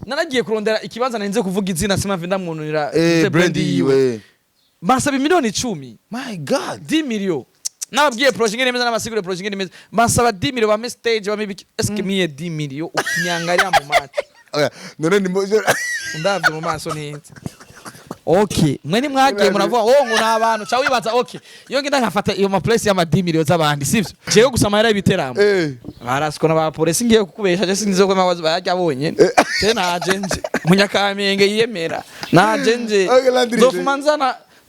Naragiye kurondera ikibanza, narinze kuvuga izina, simave ndamwunurira. Brand yiwe. Basaba imiliyoni 10. My God. 10 millions. Nababwiye projet ingene imeze, n'abasigure projet ingene imeze. Basaba 10 millions, bame stage, bame biki. Eske mie 10 millions, ukinyangalia mu macho? Oya, none ni Ndavye mu maso neza. Okay, mwe ni mwagiye muravuga, oh, ngo ni abantu ca wibaza. Okay, iyo ngenda nkafata iyo ma place y'ama 10 millions z'abandi, sivyo? Jewe gusa amahera y'ibiteramo barasiko n'abapolisi. Ngiye kukubesha, je sinzi ko amabazo bayarya bonyene. Je naje nje Munyakamenge yiyemera, naje nje. Okay, Landry.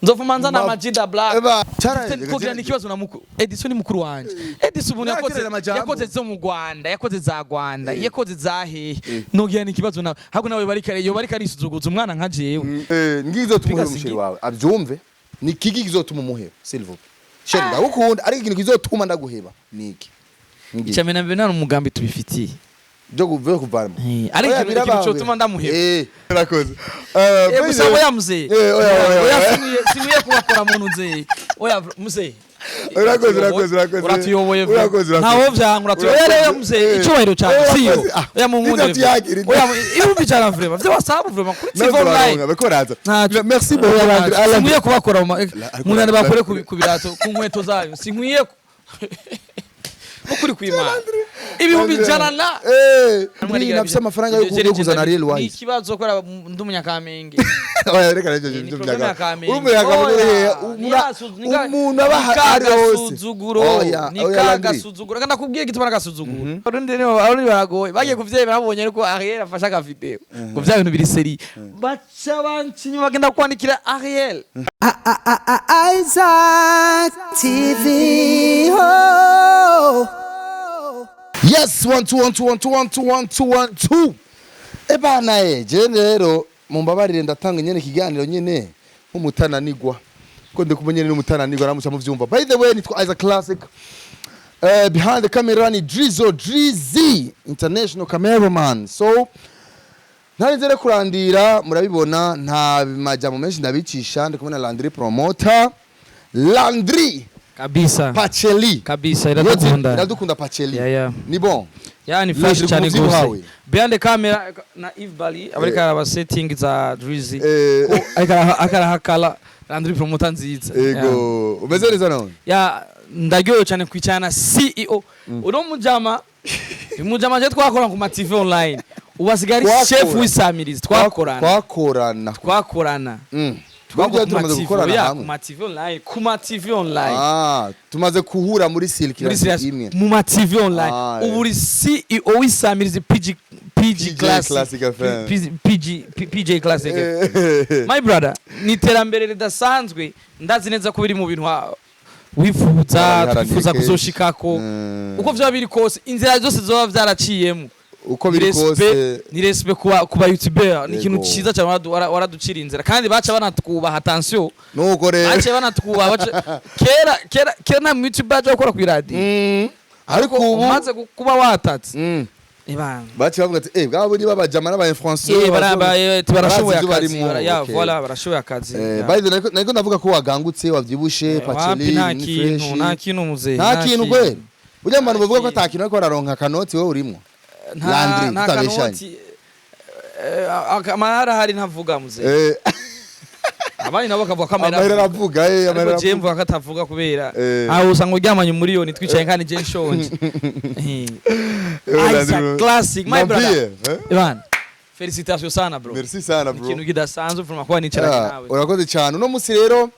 Nzofuma nzana Majida Black. Eba, cara. Kugira ni ikibazo na mukuru Edison, ni mukuru wanje Edison, umuntu yakoze Naraterera amajambo. Yakoze zo mu Rwanda, yakoze za Rwanda, yakoze za hehe. Nogira ni ikibazo nawe ahubwo nawe bari kare, yo bari karisuzuguza umwana nka jewe. Ngizotuma Piga umuheba umusheri wawe abyumve. Ni kiki kizotuma umuheba? S'il vous plaît, chéri, ndagukunda, ariko ikintu kizotuma ndaguheba ni iki? Ngiki. Icya mbere na mbere, nta n'umugambi tubifitiye. Byo kuva kuvanamo. Ariko Oya, ikintu birabaho. cotuma ndamuheba. Urakoze. Gusa oya mzee. Oya, oya, oya. Oya. Sinkwiye kubakora muntu nzee. Oya mzee. Urakoze, urakoze, urakoze. Uratuyoboye. Urakoze, urakoze. Ntawo vyanga, uratuyoboye. Urakoze. Oya mzee, icyubahiro cyawe siyo. Urakoze. Ah, Oya, munkundire. nitatuyagira. Oya, 100,000 vraiment vyo wasabu vraiment kuri TV online. Bariko baraza. Ntacyo. Merci beaucoup, Landry. Ah, Landry. Sinkwiye kubakora Ariko munani bakore ku birato, ku nkweto zayo. Sinkwiye ukuri kw'Imana, 100,000 na Landry, nafise amafaranga yo kuzana Real Ni Wise. ikibazo kubera ndi Umunyakamenge. Oya, reka reka. Ni Ibyo problème ya Kamenge. Uri Umunyakamenge? Oya, Umuntu aba ni ari hose. kagasuzuguro. Oya, Ni oya, Landry. kagasuzuguro. Kandi nakubwiye igituma n'agasuzuguro. Abarundi baragoye. Bagiye kuvyemera babonye ariko Ariel afashe aka video ngo vya bintu biri seri, baca banca inyuma, bagenda kwandikira Ariel. Isaac TV. Oh. Yes, one two one two one two one two one two one two. Ebana, je rero mumbabarire, ndatanga nyene ikiganiro nyene nk'umutananigwa, ko ndi kumwe nyene n'umutananigwa, namuca muvyumva. By the way, nitwa Isaac Classic. Behind the camera ni Drizo Drizzy, international cameraman. So ntarinze rero kurandira, murabibona, nta majambo menshi ndabicisha. Ndi kumwe na Landry Promoter, Landry Kabisa. Pacheli. Kabisa, Iradukunda. Iradukunda Pacheli. Yeah. Ni bon. Yani Landry, fresh cyane kumuzimu gose. hawe. Behind the camera na Yves Bali abarika araba setting za Drizzy. Ariko arahakala Landry Promoter nziza. Yeah. Ego, umeze neza nawe? Ya, ndaryohewe cyane kwicarana na CEO uno mujama. Uyu mujama je twakora ku ma TV online, ubu asigaye ari Twakora. chef w'isamirizi. Twakorana. Twakorana. Twakorana. Twakora Burya ku ma tumaze TV, gukorana oya, ku hamwe. ma TV online, ku ma TV online. Ah, tumaze kuhura muri Muri circulation serious imwe. Mu ma TV online. Ah, Ubu uri CEO w'isamirizi PG PG PJ Classic. Classic FM. PG PG PJ Classic FM. My brother, ni iterambere ridasanzwe. Ndazi neza ko biri mu bintu wifuza, Warabiharaniye twifuza kenshi. kuzoshikako. Uko vyaba biri kose, inzira zose zoba vyaraciyemo, Uko biri ni respect. kose. Ni respect kuba youtuber, ni ikintu ciza cyane. Waraducira inzira kandi baca banatwubaha, attention. Nuko rero. Baca banatwubaha. Kera kera kera nta mu youtuber aja gukora ku iradiyo. Ariko ubu umaze kuba watatse, ibanga. Baciye bavuga ati eh, bwabo ni babajama n'aba influenceurs. Barashoboye Barazi ibyo akazi. barimwo, Ya. okay. Voilà, barashoboye akazi. Eh, Ya. by the way, nariko ndavuga ko wagangutse, wavyibushe. Wapi, Pacheli nta ni kintu. fresh. Nta kintu muzehe. Nta kintu kweli. Burya abantu bavuga ko ata kintu, ariko bararonka akanoti, wowe urimwo. Nta Landry, nta tutabeshanye. kanoti. Amahera ahari ntavuga muzehe. Abandi nabo bakavuga ko amahera Amahera avuga. aravuga, amahera Ariko je aravuga. mvuga ko atavuga kubera aho usanga uryamanye umuriyoni twicaye kandi je nshonje. Landry, Isaac Classic, my brother. Nambie, eh? Ivan, félicitations sana bro. Merci sana bro. Ikintu kidasanzwe vraiment kuba nicaranye Ah, nawe. urakoze cyane. Uno munsi rero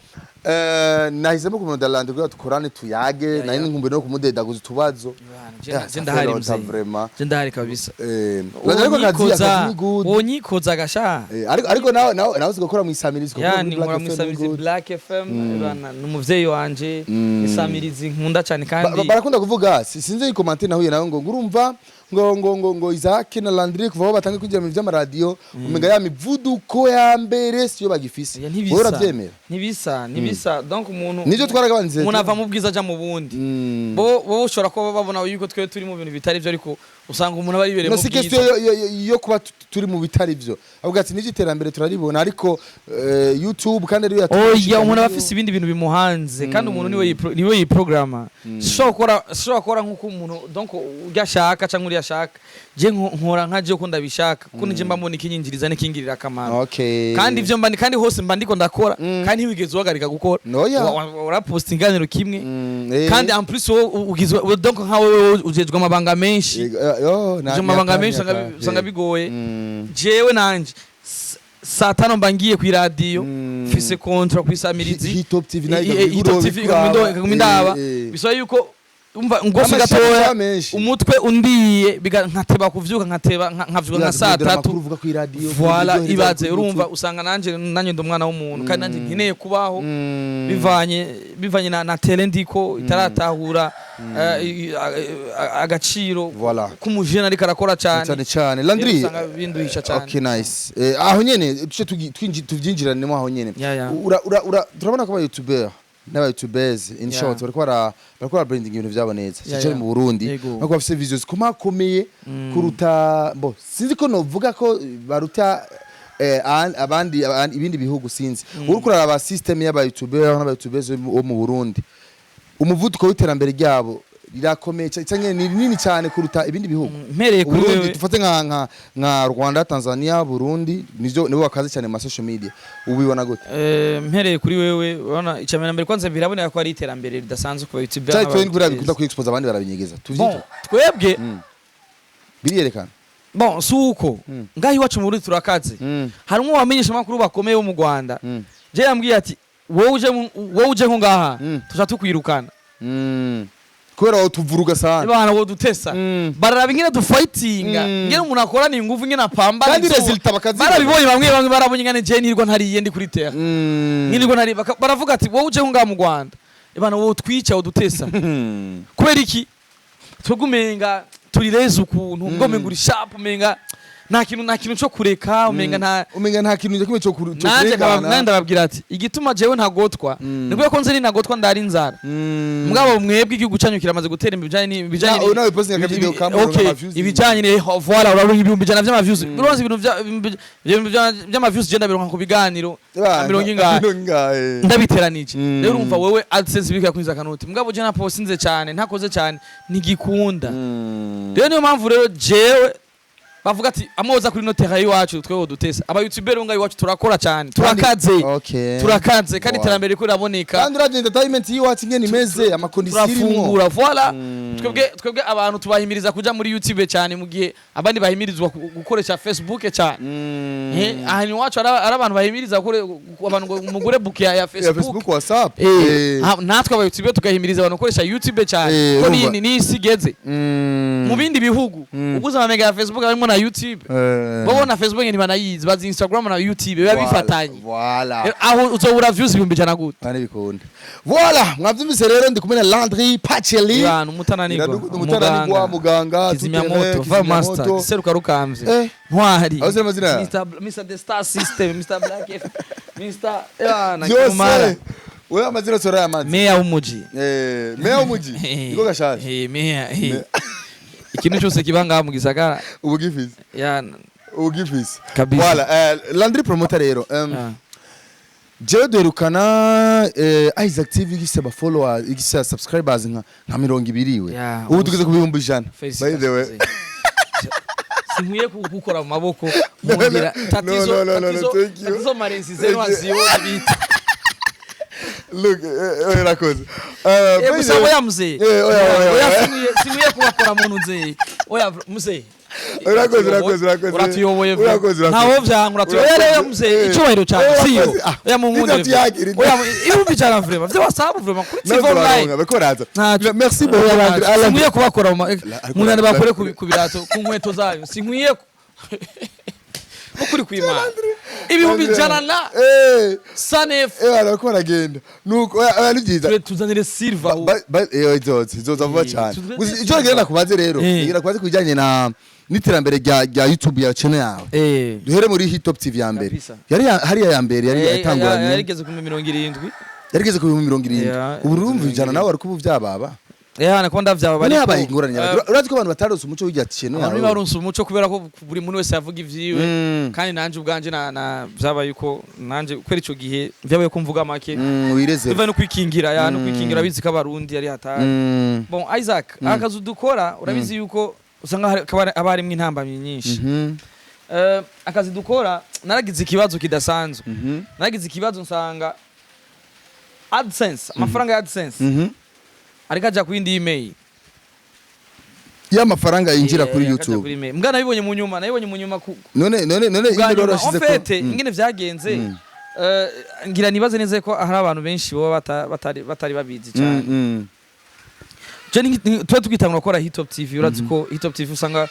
nahisemo kumurondera Landry kugira dukorane, tuyage. Nari nkumbuye no kumudedaguza utubazo. Ivan, je Yeah, je ndahari ça fait mzee. longtemps, vraiment. Je ndahari kabisa. Landry, ariko akazi Wonyikoza akazi ni good. wonyikoza gasha. Ariko nawe ugakora mu isamirizi kuko Ya muri ni Black nkora FM mu ni isamirizi good. Black FM. Ibana, ni umuvyeyi wanje, isamirizi nkunda cyane kandi Barakunda kuvuga, sinzi iyi commentaire nahuye nawe, ngo ngurumva ngo Isaac na Landry kuva aho batangiye kwinjira mu vy'amaradiyo, umenga ya mivuduko ya mbere siyo bagifise. Ya, Wowe ntibisa. uravyemera? Ntibisa, ntibisa. Donc umuntu Nivyo twaragabanije. umuntu ava mu bwiza aja mu bundi. Bo ushobora kuba babona yuko twe turi mu bintu bitari byo, ariko usanga umuntu aba yibereye No mu si bwiza. question yo kuba turi mu bitari byo, avuga ati n'ivyo iterambere turaribona, ariko YouTube kandi ariyo Oya, yatushikanye. umuntu aba afise ibindi bintu bimuhanze kandi umuntu niwe yiprograma. Sishobora gukora nk'uko umuntu donc urya ashaka cyangwa uriya ashaka. Je nkora nka je uko ndabishaka, kuko nije mba mbona ikinyinjiriza n'ikingirira akamaro. Kandi ivyo mba kandi hose mba ndiko ndakora, kandi ntiwigeze uhagarika gukora. Oya. Uraposta inganiro kimwe. Kandi en plus wowe ugizwe, donc nka wewe ujejwe amabanga menshi. Yo, Ujejwe amabanga menshi, usanga bigoye. Jewe nanje saa 5 mba ngiye kw'iradiyo, mfise contrat kw'isamirizi. Hitop TV nayo. Hitop TV ikaguma indaba. Bisaba yuko umva ngose Amashami gatoya menshi. umutwe undiye, nkateba kuvyuka, nkateba nkavyuka nka saa 3. Uvuga ku iradiyo. Voilà, ibaze. Urumva usanga nanje ndi umwana w'umuntu, kandi nanje nkeneye kubaho bivanye na tele ndiko itaratahura agaciro Voilà. k'umujene ariko arakora cyane. Cyane cyane, Landry. Rero usanga binduhisha cyane. Okay, nice. Aho nyene tuce tuvyinjiranemo aho nyene. Yeah. Ura ura ura turabona ko aba YouTuber n'aba YouTubers in short bariko bara branding ibintu vyabo neza cyane mu Burundi, nako bafise visions zikomakomeye kuruta bo, sinzi ko novuga ko baruta abandi ibindi bihugu, sinzi. Uriko uraraba system y'aba YouTuber n'aba YouTubers bo mu Burundi, umuvuduko w'iterambere ryabo rirakomeye cyane, ni rinini cyane kuruta ibindi bihugu. Mpereye kuri Burundi, wewe. Dufate nka Rwanda, Tanzania, Burundi, nivyo nibo bakaze cyane mu ma social media. Ubibona gute? Mpereye kuri wewe, urabona icya mbere kwanza biraboneka ko ari iterambere ridasanzwe ku ba YouTuber Cyane n'aba twe buriya YouTubers. bikunda kwi expose, abandi barabinyegeza. Bon, Tuvyita twebwe biriyerekana. Bon, si uko ngaho iwacu mu Burundi turakaze. Harimo abamenyesha amakuru bakomeye bo mu Rwanda. Je yambwiye ati: "Wowe uje nko ngaha, tuca tukwirukana." Kubera aho tuvuruga sana. Bana wo dutesa. Bararaba ingene dufightinga, ingene umuntu akorana ingufu, ingene apambana Kandi izuba. résultat bakazibona. Barabibonye, bamwe bamwe barabonye ingene je nirwa ntariye ndi kuri terre, nirwa ntariye. Baravuga ati: "Wowe uje nko ngaha mu Rwanda, bana wowe twica, udutesa." Kubera iki? Twebwe umenga turi reza ukuntu, ubwo umenga uri sharp, umenga nta kintu cyo kureka, umenga nta Umenga nta kintu kimwe cyo Nanje kurengana. Nanje ndababwira ati igituma jewe ntagotwa ni kubera ko nzi ninagotwa ndari inzara. Mugabo mwebwe igihugu cyanyu kiramaze gutera imbere ibijanye Nawe posting aka video kamwe, ama views. Ibijanye ni voilà, uraronka 100,000 vy'ama views. Uronse ibintu vy'ama views, je ndabironka ku biganiro nka mirongo ingahe. Mirongo ingahe. Ndabiteranije. Rero urumva wewe AdSense bika kwinjiza kanoti, mugabo je napostinze cyane, ntakoze cyane, ntigikunda. Rero niyo mpamvu rero jewe bavuga ati amoza kuri no terrain iwacu twewe dutesa aba YouTuber ngo iwacu turakora cyane, turakaze. Turakaze kandi iterambere riko riraboneka. Kandi uravye entertainment y'iwacu ingene imeze, ama conditions irimwo. Turafungura, voilà. Twebwe abantu tubahimiriza kuja muri YouTube cyane, mu gihe abandi bahimirizwa gukoresha Facebook cyane. Ahantu iwacu hari abantu bahimiriza abantu ngo mugure book ya Ya Facebook. Facebook, WhatsApp. Natwe aba YouTuber tugahimiriza abantu gukoresha YouTube cyane, ko urumva. ni isi igeze. Mu bindi bihugu uguze amamega ya Facebook harimo na YouTube. Bo na Facebook ntibanayizi, bazi Instagram na YouTube, biba bifatanye. Voilà. Aho uzobura views 100,000 gute? Kandi bikunda. Voilà, mwavyumvise rero, ndi kumwe na Landry Pacheli. Abantu umutananirwa. Umutananirwa, muganga, kizimyamoto, va master seruka rukamvye, ntwari. Aho se amazina yawe? Mr The Star System, Mr Black F, Mr Yana Kumara. Byose. Wewe amazina sora yamazi. Meya w'umuji. Meya w'umuji. Niko gashaje. Meya. Ikintu cyose kiba ngaha mu gisagara. Ubu gifise. Ya. Ubu gifise. Kabisa. Voilà, Landry Promoter rero. Ya. Jewe duherukana Isaac TV igise aba followers, igise subscribers nka 20 we. Ya, Ubu tugeze ku 100,000. By the way. Sinkwiye kugukora mu maboko mumbwira tatizo. No, no, Tatizo. Thank you. Tatizo marensi zero azibona bita. Look, urakoze. By the Gusa way- oya mzee. Oya, oya, oya. oya. Sinkwiye kubakora mu nzeye, oya mzee. Urakoze, urakoze, urakoze. Uratuyoboye. Urakoze, urakoze. Ntawo vyanga, uratuyoboye. Urakoze. Oya mzee, icyubahiro cyane siyo. Urakoze. Ah, Oya munkundire. nitatuyagira. Oya 100,000 vraiment vyo wasaba vraiment kuri TV Nazo online. baronka, bariko baraza. Ntacyo. Merci beaucoup, Landry. Ah, Landry. Sinkwiye kubakora mu Ariko munani bakore ku birato, ku nkweto zayo, sinkwiye ukuri kw'Imana 100,000 na sanefu. Bariko baragenda. Nuko oya, oya, ni byiza. Tuzanire silver ubu. Izoza vuba cyane. Tuzanire Gusa icyo silver. ngira nakubaze rero, ngira kubaze ku bijyanye na n'iterambere rya YouTube ya channel yawe. Duhere muri Hit Top TV ya mbere. Kabisa. Yari hariya ya mbere yari yatanguranye. Yarigeze ku 70. Yarigeze ku 70,000. Yeah, Ubu urumva 100 nawe ariko ubu byababa. Hana kuba ndavyaba. None Bariko habaye ingorane nyabaki? Urazi ko abantu batarose umuco w'irya channel abantu yawe. ntibaronse umuco kubera ko buri muntu wese yavuga ivyiwe. Kandi nanje ubwanje na vyabaye uko nanje kubera ico gihe vyabaye ko mvuga make. Wireze. Biva no kwikingira, ya no kwikingira, abizi ko abarundi ari hatari. Bon, Isaac, akazi dukora urabizi yuko Usanga haba harimwo intambamyi nyinshi. Akazi dukora, naragize ikibazo kidasanzwe. Naragize ikibazo, nsanga AdSense, amafaranga ya AdSense ariko aja ku yindi email. Y'amafaranga yinjira kuri Akaja YouTube. Kuri email. Mbwa nabibonye mu nyuma, nabibonye mu nyuma ku None bwa email nyuma. warashize En ko fait, ingene vyagenze, ngira nibaze neza ko hari abantu benshi baba batari babizi cyane. Je tuba tugitangura gukora Hitop TV, urazi ko Hitop TV usanga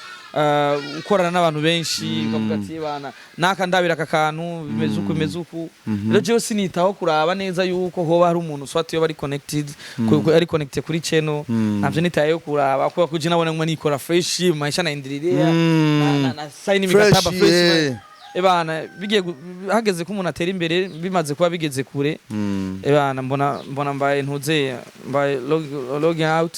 ukorana n'abantu benshi, ukavuga ati: "Bana naka, ndabira aka kantu bimeze uku, bimeze uku." Rero jewe sinitaho kuraba neza yuko hoba hari umuntu swat yo bari connected, ari connected kuri channel. Navyo nitayeho kuraba, kubera ko je nabona nguma nikora fresh, maisha naendelea, na sign imikataba fresh. Ebana, bigiye hageze ko umuntu atera imbere, bimaze kuba bigeze kure. Ebana, mbona mbaye ntuze, mbaye log out.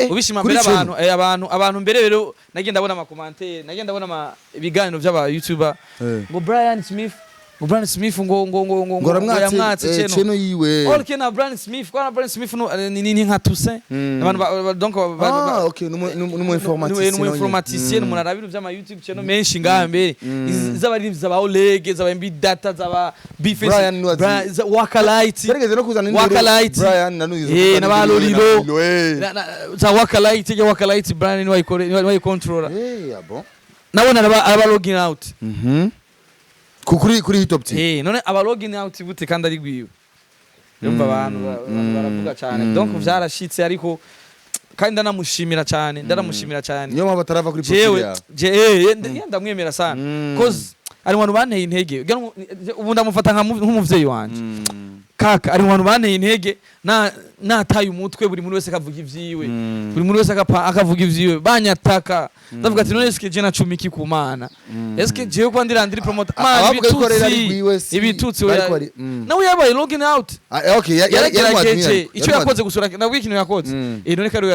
Ubishima Kuri mbere channel? abantu, abantu mbere rero nagiye ndabona ama commentaire, nagiye ndabona ibiganiro by'aba YouTuber ngo Brian Smith, ngo Brian Smith ngo ngo aramwatse yamwatse channel. Channel yiwe. All na Brian Smith, kwa na Brian Smith no, ni nka Toussaint. Abantu donc Ah, okay, numu informaticien. Numu informaticien, umuntu araba ibintu vy'ama YouTube channel menshi ngaha mbere z'abaririmbyi, z'aba Oleg, z'aba MB Data, z'aba Bface. Brian niwe Za Waka Light. Yarigeze no kuzana induru. Waka Light. Brian nanuyize. Na ba Lolilo. Za Waka Light, ya Waka Light, Brian niwe ayikore, niwe ayicontrola. Ah bon. Nabona araba logging out. Kuri Hitop TV. None aba logging out gute kandi ari gwiwe? Yumva abantu baravuga cyane. Donc vyarashitse, ariko kandi ndanamushimira cyane, ndanamushimira cyane. Niyo mpamvu atarava kuri profile Jewe yawe. je ndamwemera sana, cause ari mu bantu banteye intege. Ubu ndamufata nk'umuvyeyi wanje. Kaka, ari mu bantu banteye intege na nataye umutwe, buri muntu wese akavuga ivyiwe, buri muntu wese akavuga ivyiwe, banyataka, ndavuga ati: "None eske je nacumiki ku Mana? Eske jewe kwa ndiri promoter man?" Abavuga yuko rero ari Ibitutsi, gwiwe si ibitutsi. bariko Oya. Nawe yabaye login out. Ah, okay, yari mu admin Yaragerageje ariko. icyo yakoze gusura, nabwo ikintu yakoze, none kari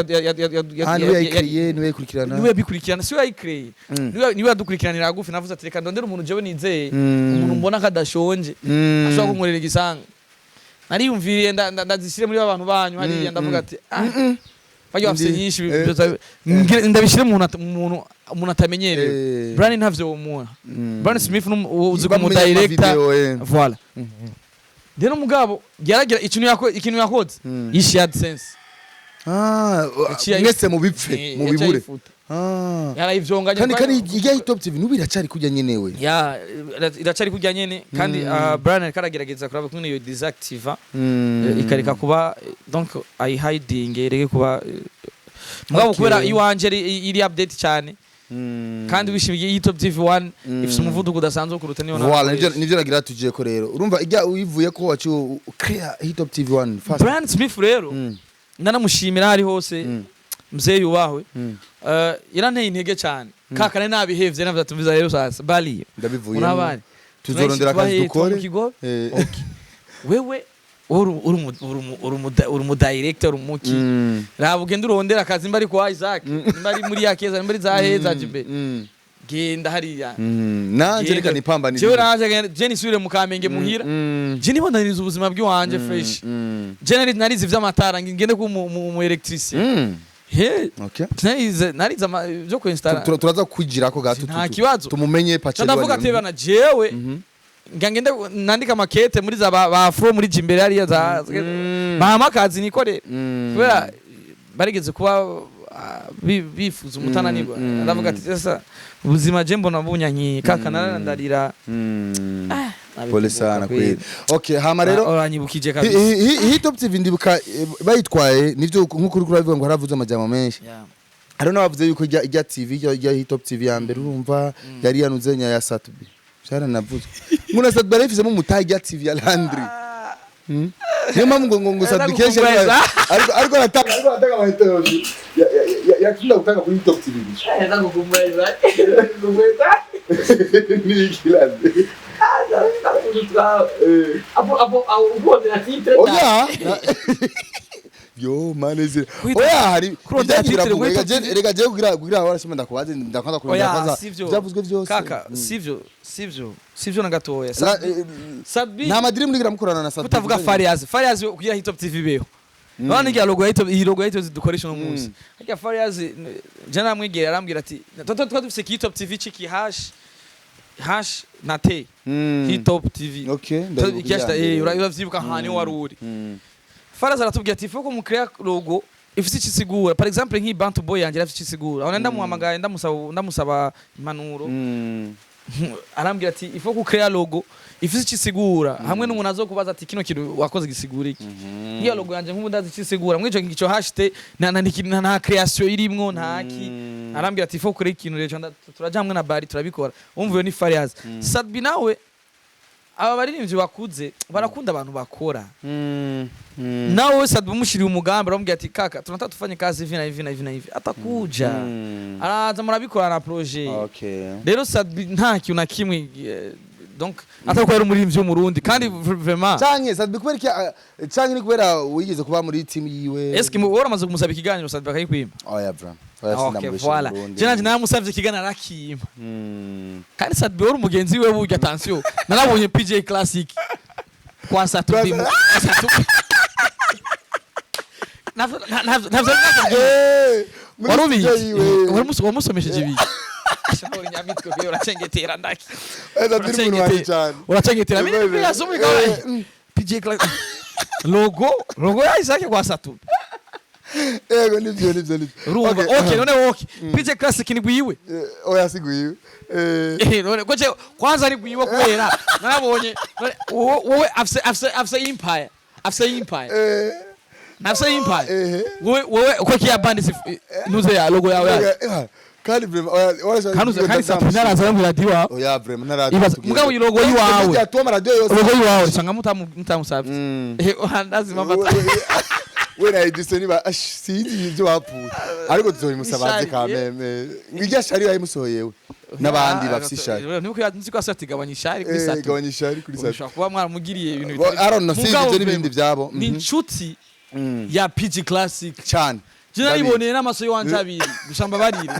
Ah, niwe yayikiriye, niwe yayikurikirana. Niwe yabikurikirana, siwe yayikreye. Niwe yadukurikiranira hagufi. Navuze ati: "Reka ndondere umuntu jewe nizeye, umuntu mbona ko adashonje, ashobora kunkorera igisanga." Nariyumviriye ndazishyire muri ba bantu banyu hariya, ndavuga ati: "Ah, bajya bafise nyinshi, ndabishyire mu muntu atamenyerewe." Brian ntavyo womuha. Brian Smith uzi ku Bamenya director. amavideo, Voilà. Rero mugabo yaragira ikintu ikintu yakoze, yishe AdSense. Ah, Yaciye mwese mubipfe, yaciye mubibure. ayifuta. Ah. Yarayivyonganye. Kandi ijya Hitop TV nubu iracari kujya nyenewe. Ya, iracari kurya nyene, kandi Brian ariko aragerageza kuraba kumwe iyo désactiva, ikareka kuba, donc ayihiding, ireke kuba, mugabo kubera iwanje iri update cyane, kandi wishimiye Hitop TV 1 ifise umuvuduko udasanzwe kuruta niyo Voilà, nakoresha. nivyo nagira tugiye ko rero. Urumva ijya uyivuye ko wacu create Hitop TV 1 fast. Brian Smith rero, ndanamushimira aho ari hose, mzee yubahwe. Yaranteye intege cyane. Kaka, nari nabihevye, navuze ati: "Mviza rero sasa bali Ndabivuye. unabari Tuzorondera akazi dukore. Wewe uri umu director, uri umuki, raba ugenda urondera akazi, nimba ari kwa Isaac, nimba ari muri yakeza, nimba ari za heza jibe, genda hariya." Nanje Genda. reka nipambanire. Jewe naje je nisubire mu Kamenge muhira, je nibondaniriza ubuzima bw'iwanje fresh. Je narize ivy'amatara, ngende kuba umu électricien. He. Okay. Narize byo kwinstara. Turaza kwijirako gato. Nta kibazo. Tumumenye Pacheli. Ndavuga ati: "Bana, jewe nga ngende nandika makete muri za ba afro muri jimbere hariya za bahama akazi nikorere." Kubera barigeze kuba bifuza umutananirwa. Ndavuga ati: "Sasa ubuzima je mbona bunyankiye." Kaka, nararandarira. Pole sana kweli. Okay, hama rero Uranyibukije kabisa. Hitop TV ndibuka bayitwaye, nivyo nkuko uri kurabivuga ngo haravuze amajambo menshi. Hari n'abavuze yuko ijya TV, ijya Hitop TV ya mbere, urumva yari yanuze nya ya Satbi. Byaranavuzwe. Ngo na Satbi yarifisemo umutahe ijya TV ya Landry. Niyo mpamvu ngo Satbi kenshi ariko aratanga ama interview yakunda gutanga kuri Hitop TV gusa. Ni iki, Landry? Oya. Yo maneze. Oya, hari Kurondera ibyagiye titre biravugwa. kuri Reka Top TV. reka je kugira warashima ndakubaze, ndakwanza kurondera Oya, kwanza sivyo. byavuzwe byose. Kaka, sivyo na gatoya. La- Sadbi Nta madiri muri mukorana na Sadbi. Kutavuga Fariaz, Fariaz kugira Hitop TV beho. None irya logo ya Hit, iyi logo ya Hit dukoresha uno munsi, harya Farias je namwegera, arambwira ati twa dufise Hitop TV ciki hash hash na T, Hitop TV. Okay, ndayibuka. Icyashita Iya mbere. Uravyibuka ahantu wari uri. Farias aratubwira ati faut ko mucrea logo ifise icyo isigura. Par exemple, nk'iyi Bantu Boy yanjye irafise icyo isigura. Aho ndamuhamagaye, ndamusaba impanuro, arambwira ati il faut ko ucrea logo ifise icyo isigura, hamwe n'umuntu azokubaza ati kino kintu wakoze gisigura iki? Nk'iyo logo yanjye, nk'ubu ndazi icyo isigura muri ico ico hashtag, nta création irimwo, nta ki. Arambwira ati il faut ukore ikintu rero, turaja hamwe na Bari turabikora. Umva, iyo ni Farias. Sadbi nawe, aba baririmbyi bakuze barakunda abantu bakora. Nawe Sadbi umushiriye umugambi, aramubwira ati kaka, tunataka tufanye kazi hivi na hivi na hivi na hivi, atakuja, araza, murabikora na projet. Rero Sadbi nta kintu na kimwe, donc atari ko yari umuririmbyi w'Umurundi kandi vraiment. Canke Sadbi kubera iki, canke ni kubera wigeze kuba muri team yiwe? Eske wowe uramaze kumusaba ikiganiro Sadbi akayikwima? Oya bra, oya. Okay, Sindamubesha. voilà. Burundi. Je nanje naramusavye ikiganiro arakima. Kandi Sadbi wari umugenzi we burya, attention, narabonye PJ Classic kwa Satubi. Kwa Satubi navyo. Muri Wari studio ubizi? yiwe. Wamusomesheje ibiki? Ashobora inyamitwe kuyo uracengetera ndaki. Sadbi ni umuntu wanjye cyane. Uracengetera mimi yasomye kawaii PJ Classic logo ya Isaac kwa Satubi. Ego, nivyo. Urumva? Okay, none okay, PJ Classic ni gwiwe? Oya, sigwiwe. None koche kwanza ni gwiwe kubera narabonye none wowe afise empire, afise empire, afise empire. Wowe uko kiya band nuze ya logo yawe yaje. Kandi vraiment oya, oya. Kandi Sabrina araza arambwira ati wa Oya, vraiment ntarazi. Ibaza, mugabo iyi logo yiwawe. Tuwa radio yose. Logo yiwawe usanga mutamusavye. Ndazi mpamvu We na Edison ba ash, sinzi ibyo bapfuye, ariko tuzobimusabaze. Ishari, Kameme irya shari yayimusohoyewe n'abandi bafise ishari. Niko nzi ko ati gabanya ishari kuri Satu. Gabanya ishari kuri Satu. Ushobora kuba mwaramugiriye ibintu I don't know, sinzi Mugabo ibyo n'ibindi vraiment, byabo. ni inshuti ya PG Classic. Cyane. Je nariboneye n'amaso y'iwanje abiri gusa, mbabarire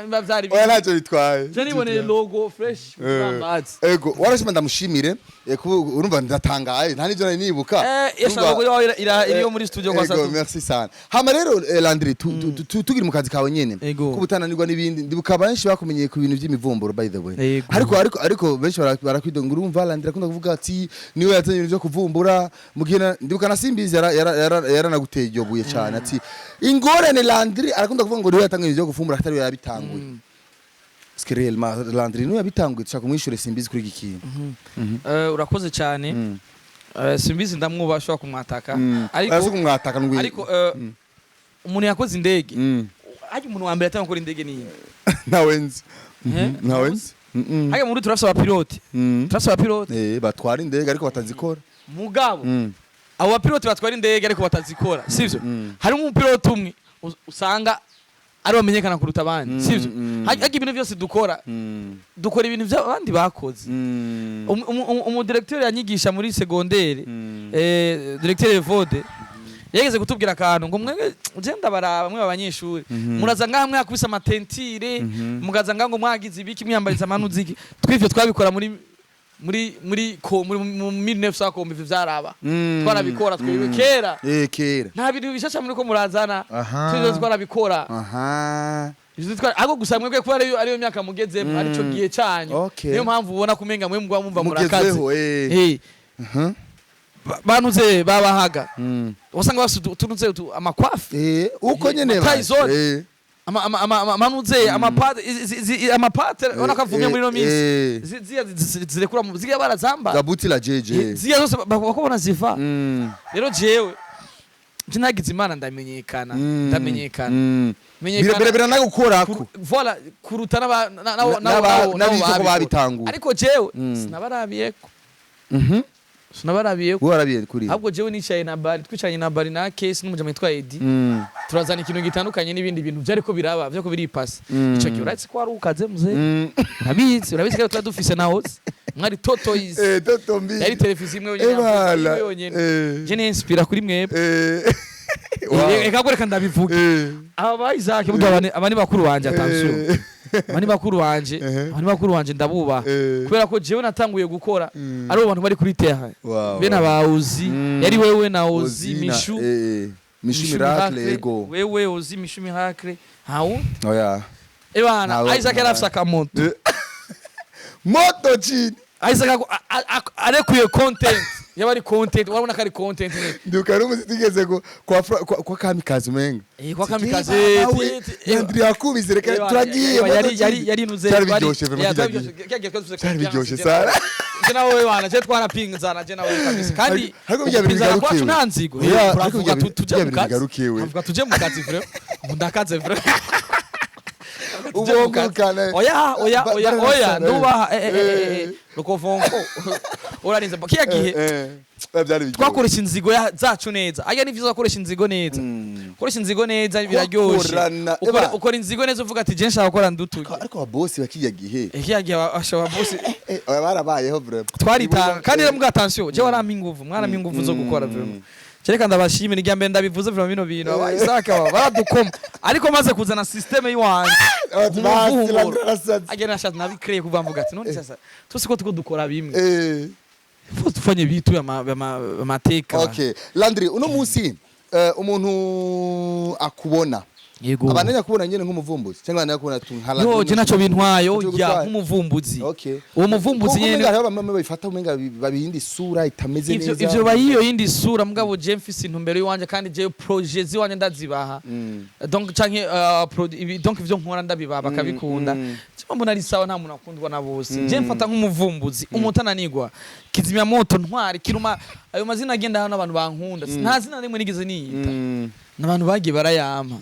nimba vyari Oya, ntacyo bitwaye. Je niboneye logo fresh bambazi. Ego, warashima, ndamushimire. Kuba urumva ndatangaye, nta n'ibyo nari nibuka. Yesha Urumva- logo yawe iriyo muri studio kwa Ego, Satu. merci sana. Hama rero, Landry, tugira mu kazi kawe nyene, Ego. kubutananirwa n'ibindi, ndibuka benshi bakumenyeye ku bintu by'imivumburo, by the way. Ego. Ariko benshi barakwidonga, urumva Landry akunda kuvuga ati niwe yazanye ibintu byo kuvumbura, mu gihe ndibuka na Simbizi yaranaguteye iryo buye cyane, ati ingorane Landry arakunda kuvuga ngo niwe yatangiye ibintu byo kuvumbura atari we yabitanguye. Est-ce que réellement Landry niwe yabitanguye? Dushaka kumwishure Simbizi kuri iki kintu. Urakoze cyane. Simbizi ndamwubaha, ashobora kumwataka, ariko ariko kumwataka ngwi ariko umuntu yakoze indege, harya umuntu wa mbere yatangiye gukora indege ni inde? Ntawe nzi. Eh? Ntawe nzi. Harya muri turafise abapilote, turafise abapilote. Batwara indege ariko batazikora. Mugabo abo bapilote batwara indege ariko batazikora, sivyo? Harimo umupilote umwe usanga ari bamenyekana kuruta abandi, sivyo? Harya ibintu byose dukora, dukora ibintu by'abandi bakoze. Umudirecteur yanyigisha muri secondaire, directeur Evode, yageze kutubwira akantu ngo mwege je ndabaraba mwe abanyeshuri muraza ngaha mwakubise amatentire, mugaza ngaha ngo mwagize ibiki, mwiyambariza amanuziki. Twivyo twabikora muri ko muri mu 1900 kombe, ivyo vyaraba, twarabikora twebwe kera. Kera. Nta bintu bishasha muri ko murazana. Twivyo twarabikora. Ivyo ahubwo gusa mwebwe kuba ariyo myaka mugezemo, arico gihe canyu, niyo mpamvu ubona kumenga mwe mugwa mumva murakaze. Mugezweho. Bantuze babahaga, wasanga bafise utunuze amakwafi. Uko nyene Tyson. Amanuze amapate, amapate ubona ko avumye muri ino minsi. Ziya zirekura ziya barazamba. Gabuti la JJ. Ziya zose bakobona ziva. Rero jewe je nagize Imana ndamenyekana, ndamenyekana. Menyekana. Biranagukorako. Voilà, kuruta N'abitwa ko nabo babitanguye. Ariko jewe sinabarabiyeko, sinabarabiyeko. Wowe warabiye kuri. Ahubwo jewe nicaye na Bari, twicaranye na Bari na Kesi n'umujama witwa Edi, turazana ikintu gitandukanye n'ibindi bintu byariko biraba vyako biripasa. Ico gihe uretse ko wari ukaze muze, urabizi ko tuba dufise na hose mwari Totoyizi. Toto mbi. Yari televiziyo imwe yonyene, Ebala. imwe yonyene. Je ninspira kuri mwebwe. Wow. Reka reka ndabivuge. Aba ba Isaac burya aba ni bakuru banje, attention. Aba ni bakuru banje, aba ni bakuru banje, ndabubaha kubera ko jewe natanguye gukora ari bo bantu bari kuri terrain. Be na ba Ozi, yari wewe na Ozi, Mishu. Mishu Miracle, ego. Wewe, Ozi, Mishu Miracle, hawundi. Oya. Ebana. Ntawe. Isaac yari afise akamoto. Moto chini. Isaac arekuye content, yaba ari content, urabona ko ari content nyene. Ndibuka ari umuzi tugeze kwa Kamikazi umenga. Kwa Kamikazi, Landry yakubise, reka turagiye, moto chini. Yari nuze. Byari biryoshe vraiment kijya gihe. Byari biryoshe sana. Je nawe wana, je twarapinzana, je nawe kabisa, kandi Ariko bijya bintu gupinzana kwacu bigarukiwe. nta nzigo. Oya, ariko Turavuga tuje bijya mu bintu kazi. bigarukiwe. Tuvuga tuje mu kazi vraiment, ubu ndakaze vraiment. Ubongukana. Oya, oya, oya, oya. Bararasana, eh. Ndubaha rukovonko urarinze kiya gihe. Byari biryoshe. Twakoresha inzigo zacu neza. Ajya ni vyiza gukoresha inzigo neza. Gukoresha inzigo neza biraryoshe. Gukorana, eba. Ukora inzigo neza, uvuga ati je nshaka gukora ndutuye. Ariko ababosi bakijya gihe Kiya gihe ashobora bosi oya, barabayeho vraiment. Twaritanga kandi rero mbwa attention, je warampa inguvu, mwarampa inguvu zo gukora vraiment. Reka ndabashimira, irya mbere ndabivuze vraiment, bino bintu aba Isaac aba baradukoma, ariko maze kuzana système yiwanje Bati, basi, Landry arasaze. agenda nashatse nabikreye kuva mvuga ati none sasa tusi ko tuko dukora bimwe, faut tufanye bitu amateka. Okay, Landry, uno munsi umuntu akubona, Yego. abananya kubona nyene nk'umuvumbuzi cyangwa abananya kubona tu nka Landry? Yo, je naco bintwaye. Naco Oya. bigutwaye. Nk'umuvumbuzi. Okay. Uwo muvumbuzi Kuko nyene umenga hariho bamwe babifata umenga babihindi isura itameze ivyo neza. Ivyo bayiyo yindi sura, mugabo je mfise intumbero yiwanje, kandi je projet ziwanje ndazibaha. Donc canke donc ivyo nkora ndabibaha bakabikunda. Je mbona ari sawa, nta muntu akundwa na bose. Je mfata nk'umuvumbuzi, umutananigwa, kizimyamoto, ntwari, kiruma, ayo mazina agenda hano abantu bankunda. Nta zina rimwe nigeze niyita, n'abantu bagiye barayampa.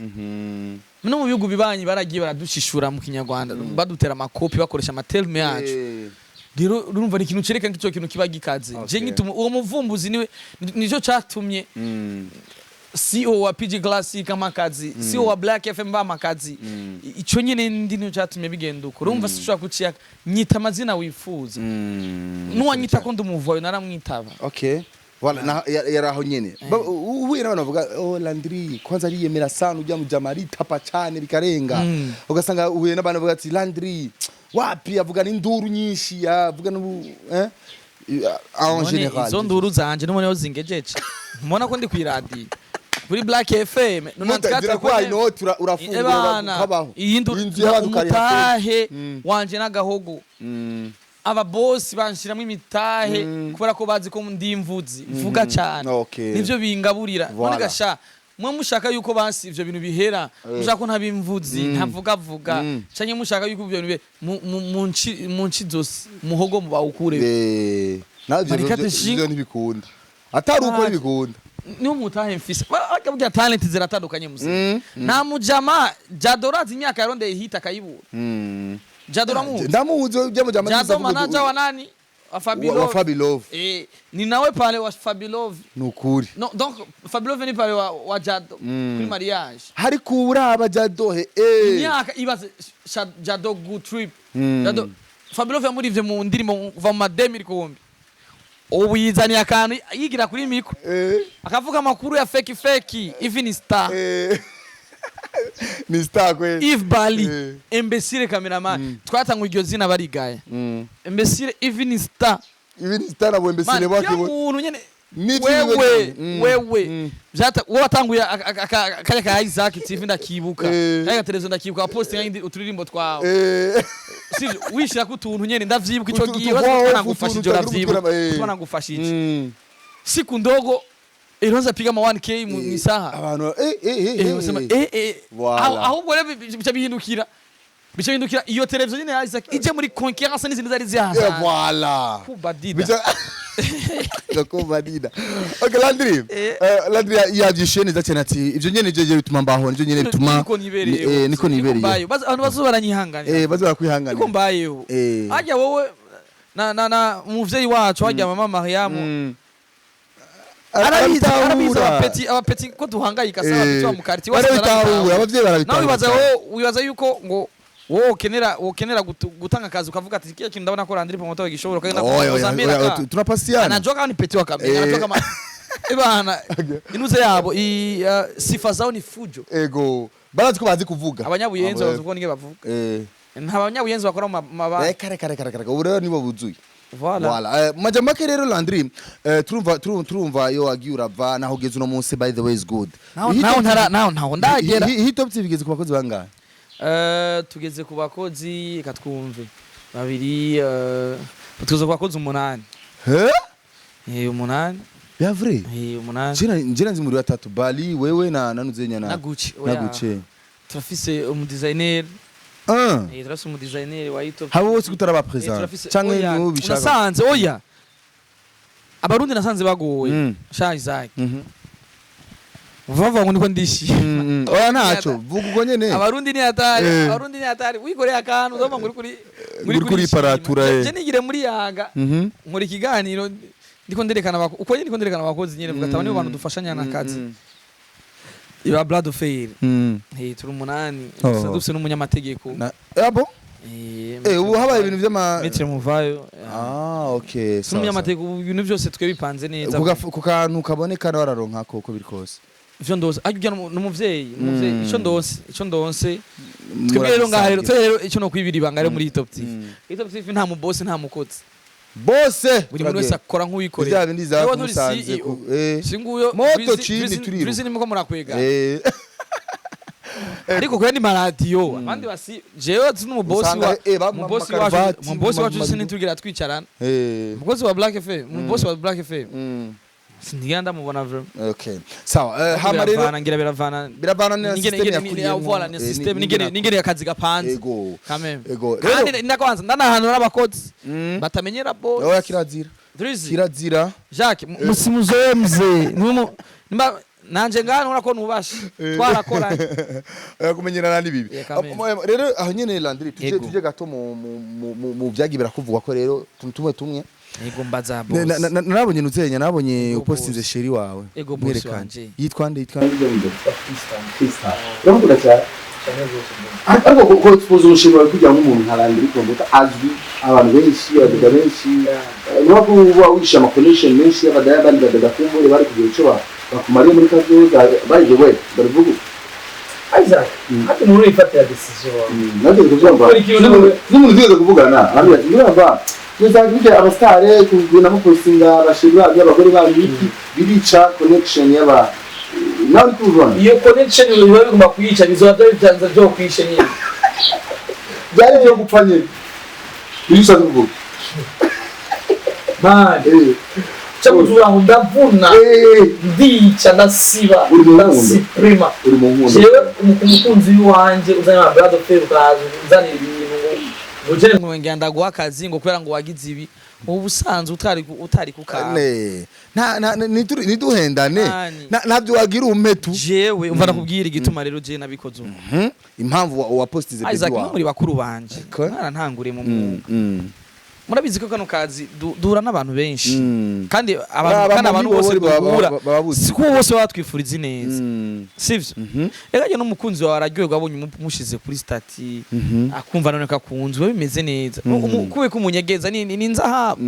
No mu bihugu bibanyi baragiye baradushishura mu kinyarwanda, badutera amakopi, bakoresha ama terme yacu. Rero urumva ni ikintu cerekana ko ico kintu kiba gikaze. Je nkituma uwo muvumbuzi niwe nico catumye CEO wa PG Classic amakazi, CEO wa Black FM bamakazi. Ico nyene ndi nico catumye bigenda uko. Urumva sishobora kuciya nyita amazina wifuza. Nuwanyita ko ndi umuvayo, naramwitaba. Okay. Voilà, na yari aho nyene. Uhuye n'abantu bavuga, oh, Landry kwanza ariyemera sana, ujya mu jamari tapa cyane bikarenga. Ugasanga uhuye n'abantu bavuga ati Landry wapi, avuga n'induru nyinshi, avuga n'ubu en None général. izo nduru zanje n'umuntu zingejeje, mbona ko ndi kwiradiyo kuri Black FM. Zirakuhaye inoti, urafungura Ebana, ukabaho. iyi ndu Inzu y'abantu ukariha. umutahe wanje n'agahogo. Ababosi banshiramo imitahe kubera ko bazi ko ndi imvuzi, mvuga cyane. Nivyo bingaburira. None Voilà. gasha mwe mushaka yuko basi ivyo bintu bihera, mushaka ko ntabimvuzi ntavugavuga, canke mushaka yuko ivyo bintu mu nci zosi muhogo mubawukure. Nawe ivyo Barikate ivyo ntibikunda, atari uko Ah. ntibikunda. Niwo mutahe mfise. Bakabwira talent ziratandukanye muzima. Nta mujama Jado, razi imyaka yarondeye hit akayibura. Jado uramuzi? Ndamuzi ujya mu jamari. Jado manager wa nani? Wa Fabilove. Wa Fabilove. Ni nawe pale wa Fabilove. Nukuri. No, donc Fabilove ni pale wa Jado kuri mariage. Hariko uraba Jadohe Imyaka ibaze Jado good trip. Jado Fabilove yamurivye mu ndirimbo kuva mu ma 2000 kumbi. Ubu yizaniye akantu yigira kuri micro. Akavuga amakuru ya fake fake, even star. Ni star kweli. Yves Bali, imbécile cameraman. Twatangwa iryo zina barigaya. Imbécile even star. Ibi ni star abo imbécile Man, bake. kila muntu nyene N'ivyo wewe wewe vyata wowe watanguye kaya ka Isaac TV ndakibuka. Kaya ka televiziyo ndakibuka, posting indi uturirimbo twawe. Sivyo, wishira ko utuntu nyene ndavyibuka ico gihe twanagufashije, utuntu uravyibuka, twanagufashije. Siku ndogo ilianza piga ma 1K mu isaha. Abantu Usema Voilà. Ahubwo rero bica bihindukira iyo televiziyo nyene ya Isaac ije muri concurrence n'izindi zari zihasanzwe. Voilà. Kubadida. Kubadida. Okay, Landry. Landry yavyishuye neza cyane ati ivyo nyene nivyo bituma mbaho, nivyo nyene bituma niko nibereye. Niko nibereye. Mbayeho. Abantu bazo baranyihanganira. Bazo barakwihanganira. Niko mbayeho. Hajya wowe na umuvyeyi wacu hajya mama Mariamu arabizi, arabizi abapeti ko duhangayika sawa abapeti wa mu quartier wose. Barabitahura, abavyeyi barabitahura. Nawe wibaza, wowe wibaza yuko ngo wowe ukenera gutanga akazi ukavuga ati kile kintu ndabona ko Landry Promoter gishobora ukagenda Oya, oya, kuzamira oya, ka tunapasiana. Anajua kama ni peti wa kabisa. Anajua kama ibana inuze yabo sifa zao ni fujo. Ego, barazi ko bazi kuvuga. Abanyabuyenzi Abo- bazi uko ninge bavuga. Nta banyabuyenzi bakora mu mabanki. Reka, reka, reka, reka, reka, ubu rero nibo buzuye. Voilà. Voilà. Majambo make rero, Landry, turumva iyo wagiye urava naho ugeze uno munsi, by the way, is good. Naho naho ntara naho ntaho ndagera. Hitop TV igeze ku bakozi bangahe? Tugeze ku bakozi, reka twumve, babiri, tugeze ku bakozi umunani. He? 8. Ya vrai? 8. Njena nzi muri batatu, Bali, wewe na nanuzenya na Na Gucci. Na Oya. Gucci. Turafise umudesigner. Ah. Turafise umudesigner wa Hitop. Habo bose kutaraba present Turafise canke oya, niwo bishaka? nasanze, oya, Abarundi nasanze bagoye. Sha Isaac, bavuga ngo niko ndishima. Oya, ntaco vuga ubwo nyene. Abarundi ni hatari. Abarundi ni hatari, wikoreye akantu uzoma ngo uri kuri Uri kuri paratura, eh. Je nigire muri Yanga, nkora ikiganiro ndiko nderekana uko nyine ndiko nderekana abakozi nyine, vuga ati nibo bantu dufashanya n'akazi iba blood fair. Turi 8. Oh. Gusa dufise n'umunyamategeko. Na abo ubu habaye ibintu vy'ama Maître Muvayo. Ah, okay. Dufise n'umunyamategeko, ubu ibintu byose twe bipanze neza. Ku kantu kaboneka nawe araronka ko biri kose. Ivyo ndose ariko n'umuvyeyi, n'umuvyeyi, ico ndonse twebwe rero ngaha rero, twebwe rero ico no kwibira ibanga rero muri Top TV, Top TV nta mubosi, nta mukozi. Bose Buri muntu wese akora nk'uwikorera. Vya bindi za Yewe nturi kumusanze CEO. ku Singuyo. Moto chini turiruka. Turizi nimko murakwega. Ariko kuri ni maradiyo abandi basi, jewe tsi n'umubosi Usanga, wa umubosi wacu, makaruvati, umubosi wacu sinitugira twicarana. Umukozi wa Black FM, umubosi wa Black FM, sinigera ndamubona vraiment. Okay, sawa. Hama rero Biravana, ngira biravana. Biravana na Ningene system ingene yakuriyemo. voilà, ni system ningene akazi gapanze. Kameme. Ego. Kandi Rero ndakwanza ndanahanura n'abakozi batamenyera boss. Oya, kirazira. Turizi. Kirazira. Jacques, musimuzoe mzee, numu nimba nanje ngana urabona ko nubashe twarakoranye. Kumenyerana ni bibi. Yeah, kameme. Rero aho nyene, Landry, tuje Ego. tuje gato mu vyagiye birakuvugwa ko rero tumwe tumwe. Ego, mbaza boss. Narabonye nuzenya, nabonye Ego, upostinze boss. chéri wawe. Ego, boss Mwerekanye. wanje. Yitwa nde? Yitwa nde? Uramukunda cyane, ariko ko tuzi umushinga wawe kugira ngo umuntu nka Landry Promoter azwi abantu benshi, abadada benshi, niba ko uba wishe ama connection menshi y'abadaya, abandi badada kumbure bari kugira icyo bakumariye muri kazoza. By the way, barivuga. Isaac, hati umuntu wifatira decision. Nageze kubyumva. Gukora ikintu N'umuntu tugeze kuvugana arambwira ati murumva neza gute abasitare kugenda mupostinga abashiri babyo, abagore banyu, ibiki birica connection y'aba nawe uri kubibona. Iyo connection biba bigomba kuyica, bizoba byanze byo kwishe nyine. Byari byo gupfa nyine, niyo ushatse kuvuga. Man, cyo kuzuba ngo ndavuna, ndica, ndasiba, Uri mu rukundo. ndasiprima. Uri mu nkundo. Jewe umukunzi wanje uzanye ama brother fair, ukaza unzanira ibintu ngo uje Ngo ngenda ndaguha akazi ngo kubera ngo wagize ibi, ubu usanzwe utari kukaba. Ne, nta nta niduhendane. Nani. Ntabyo wagira umpetu. Jewe umva, nakubwira igituma rero je nabikoze ubu. Impamvu wapostinze baby Isaac, wawe. muri bakuru banje, mwarantanguriye mu mwuga, murabizi ko kano kazi duhura n'abantu benshi, kandi abantu kandi abantu bose duhura baba buzi. siko bose baba batwifuriza ineza, sivyo? Mhm. Reka njye n'umukunzi wawe araryoherwa abonye umushize kuri statut, akumva none kakunzwe, bimeze neza. Kube kumunyegeza ni nzahabu.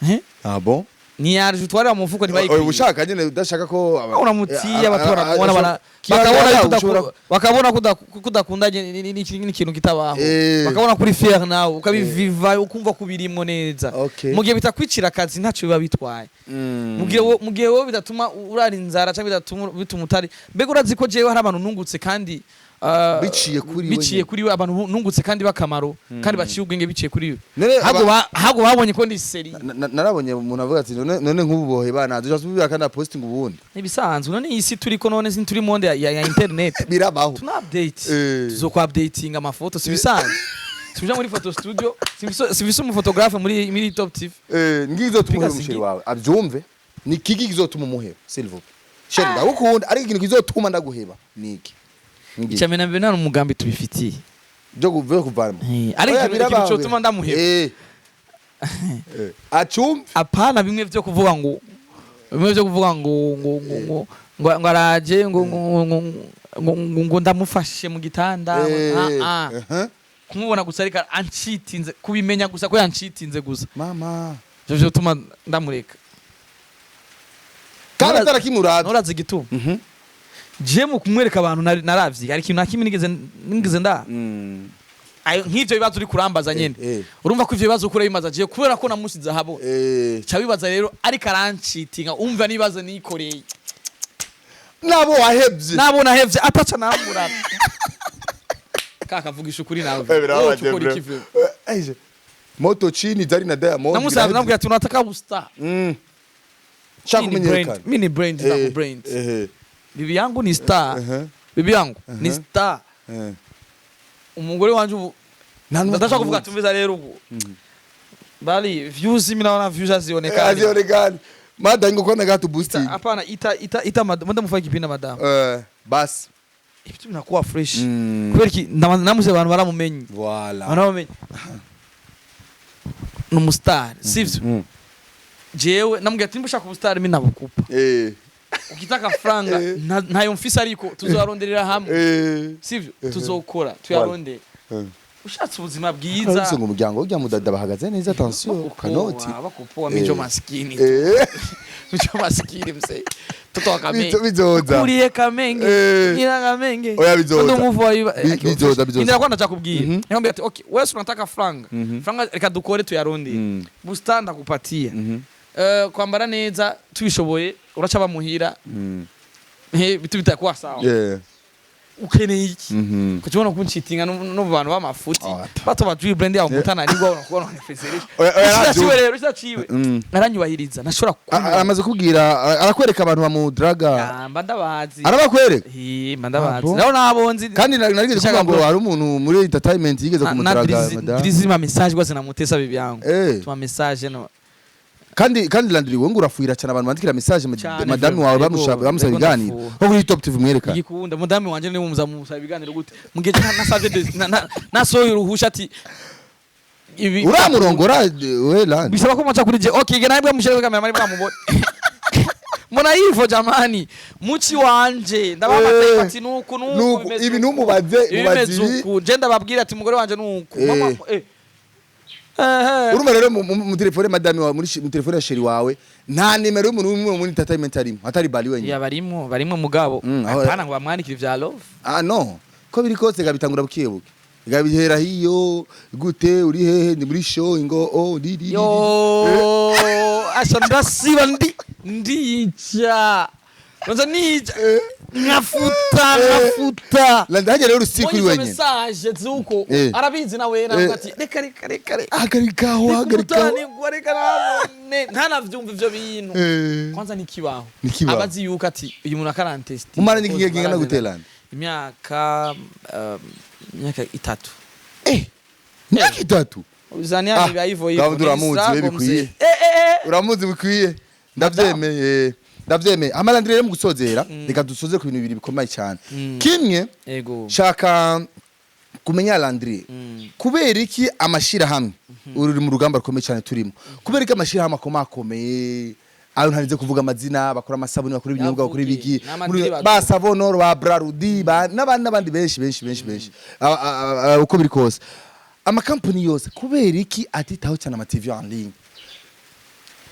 Eh? Ah bon. Ntiyaje utwarira mu mufuko Oya, ntibayikwiye. ushaka nyene udashaka ko Uramutiye abatora mubona bakabona yuko bakabona ko kudakundanye n'ikintu kitabaho. Bakabona kuri fier nawe ukabiviva, ukumva ko ubirimwo neza. Mu gihe bitakwicira akazi, ntacyo biba bitwaye. Mu gihe wowe bidatuma urara inzara cyangwa bidatuma bituma utari, mbega urazi ko jewe hari abantu nungutse kandi Biciye kuri we biciye nyene. kuri we, abantu nungutse kandi bakamaro kandi baciye ubwenge biciye kuri we. None Ahubwo babonye ko ndi sérieux. Narabonye umuntu avuga ati none nk'ubu bohe bana dushaka subira kandi posting ubundi. Nibisanzwe none iyi si turiko, none turi monde ya internet. Birabaho. Tuna update. Tuzokwa updating amafoto, si bisanzwe, tuja muri photo studio, sibise umuphotographe muri Top TV. Ngizo tumuheba Piga umusheri singi. wawe abyumve, ni kiki kizotuma umuheba? S'il vous plaît, chéri, ndagukunda, ariko ikintu kizotuma ndaguheba ni iki? Ngiki. Icya mbere na mbere, nta n'umugambi tubifitiye. Byo kuvanamo. Ariko Oya, ikintu birabaho. cotuma ndamuheba, Acumve. Apana bimwe vyo kuvuga ngo bimwe vyo kuvuga ngo araje ngo ndamufashe mu gitanda. Ah, ah. Kumubona gusa ariko ancitinze, kubimenya gusa ko yancitinze gusa, Mama. ivyo vyotuma ndamureka. Kandi atarakimurabye. Nurazi igituma je mu kumwereka abantu naravye, hari ikintu na kimwe nigeze nda Ayo nk'ivyo bibazo uri kurambaza nyene. Urumva ko ivyo bibazo ukura bimaza je kubera ko namushize ahabona. Ca bibaza rero ariko arancitinga, umva n'ibibazo nikoreye. Nabo wahevye. Nabona hevye ataca namurana. Kaka, vugisha ukuri nawe. Eh, birababaje, Wowe ukora bro. iki vyo? Aije. Moto chini zari na Diamond. Namusabye, namubwira ati unataka bustar. Shaka Mini kumenyekana. brand, mini brand, ndaku brand. Bibi yangu ni star. Bibi yangu ni star. Umugore wanje ubu Nta n'umwe ndashaka kuvuga atamuzi. tumviza rero ubu. Bali views, mimi naona views hazionekani. Hazionekani. Mada ingekuwa na gato boosting. Hapana, ita ita ita madam, mufanye kipindi na madam. Basi. Ibintu binakuwa fresh. Kubera iki namuse abantu baramumenye. Voilà. Baramumenye. Ni umustar, sivyo? Jewe namubwira ati nimba ushaka ubustar mimi nabukupa. Ukitaka franga ntayo mfise ariko tuzoyaronderera hamwe. Sivyo? Tuzokora tuyarondere. Ushatse ubuzima bwiza. Uretse ngo umuryango ujya mudada bahagaze neza, attention kanoti. Bakupoa mijo maskini. Mijo maskini mzee. Toto wa Kamenge. Bizoza. Kuriye Kamenge. Ngira Kamenge. Oya, bizoza. Ndo muvu wa iba. Bizoza, bizoza. Indira kwa ndakubwiye. Nikamwambia ati okay, wewe si unataka franga. Franga reka dukore tuyarondere. Busta ndakupatia. Kwambara neza tubishoboye uraca bamuhira. Bitu bitakuwa sawa. Ukeneye iki? Kuchibona kunchitinga no mu bantu b'amafuti. Oh, Bato bajui brand yabo mutananirwa unakuwa unanifezeresha. Oya, oya, Ishaciwe nabyumva. rero, ishaciwe. Aranyubahiriza nashobora Aramaze kubwira, arakwereka abantu bamudraga? Mba ndabazi. Arabakwereka? Eh, mba ndabazi. Ah, bon? Naho nabonzi. Kandi narigeze Nshaka kuvuga ngo hari umuntu muri entertainment yigeze na kumudraga madame. Drizzy ma message rwose namutesa bibi yangu. Tuma message no. Kandi Landry, wowe ngo urafuhira cyane abantu bandikira message Cyane, madame vraiment. wawe Yego, bamushaka bamusaba yego, ibiganiro ndafuha. ho kuri Top TV mwereka. Igikunda mudamu wanje niwe muza musaba ibiganiro gute? Mugihe nasavye nasohoye uruhusha ati ibi Uramurongora we Landry? Bisaba ko muca kuri je. Okay, gena bwa mushere kamera mari bwamubona. Mbona hivyo jamani, muchi wanje ndabamata ati nuku nuku Nuku, bimeze ibi uku. ntumubaze, Ibi mubaze bimeze ibi. uku, je ndababwira ati umugore wanje nuku. Mama Urumva rero mu telefone madame wawe, muri mu telefone ya chéri wawe nta nimero y'umuntu umwe muri entertainment arimo atari Bali wenyine? Ya, barimo, barimo mugabo. Hapana ngo bamwandikire vya love. Ah no, ko biri kose gabitangura buke buke, gabihera hiyo gute, uri hehe, ni muri show ingo oh di di di, di. Yo, asha ndasiba ndi ndica kwanza nica nkafuta nkafuta. Landry, hajya rero usiku uri Mbonye izo wenyine. message zuko arabizi nawe nawe ati reka reka reka reka. Hagarikaho, hagarikaho. Umutanigwa reka nabone ntanavyumva ivyo bintu. Kwanza nikibaho. Nikibaho. Abazi yuko ati uyu muntu akarantesti. Mumaranye igihe kingana gute, Landry? Imyaka 3. Imyaka 3? Uzania Ah, biba hivyo hivyo. gahunda uramuzi, we bikwiye. Uramuzi bikwiye, ndavyemeye, ndavyemeye. Hama Landry rero mu gusozera, reka dusoze ku bintu bibiri bikomeye cyane. Kimwe, shaka kumenya Landry, kubera iki amashirahamwe, uri mu rugamba rukomeye cyane turimo, kubera iki amashirahamwe akomakomeye ayo ntarize kuvuga amazina, bakora amasabuni, bakora ibinyobwa, bakora Yavuge, ibiki, n'amadini ba Savonor, ba Brarudi, ba n'abandi n'abandi benshi benshi benshi benshi, uko biri kose amakampani yose kubera iki atitaho cyane ama TV en ligne?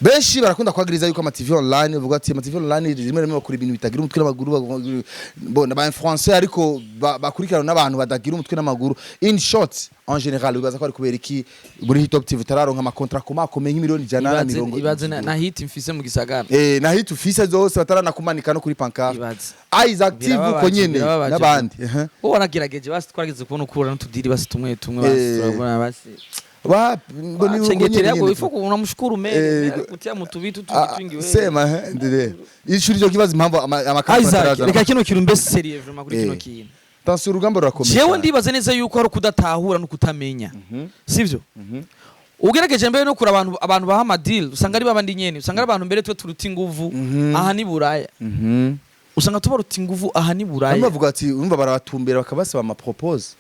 Benshi barakunda kwagiriza yuko ama TV online, bavuga ati ama TV online rimwe rimwe bakora ibintu bitagira umutwe n'amaguru, bona ba influencer ariko bakurikirana n'abantu badagira umutwe n'amaguru. In short, en général bibaza ko ari kubera iki muri Hit Top TV tararonka ama contrat akomeye nk'imiliyoni ijana na mirongo Ibaze na hit mfise mu gisagara. Na hit ufise zose bataranakumanika no kuri pancarte. Ibaze. Isaac TV uko Birababaje, nyene birababaje. n'abandi. Wowe waragerageje basi, twarageze kubona ukura n'utudiri basi tumwe tumwe basi turabona basi. Ba ngo ni uko nyene Chengetelea nyene. kwa ifuko unamshukuru mere kutia mutubitu tutwingi wewe. Sema ndire ishuri ryo kibazo impamvu amakampani Isaac, atarazana. reka kino kintu mbe sérieux vraiment kuri kino kintu. Tansi urugamba rurakomeye Jewe cyane. ndibaza neza yuko ari ukudatahura no kutamenya. Sivyo? Ugerageje mbere no kura abantu baha amadeal usanga ari babandi nyene, usanga ari abantu mbere twe turuta inguvu aha ni Buraya. Usanga tubaruta inguvu aha ni Bamwe Buraya. bavuga ati urumva barabatumbera bakabasaba ama propose.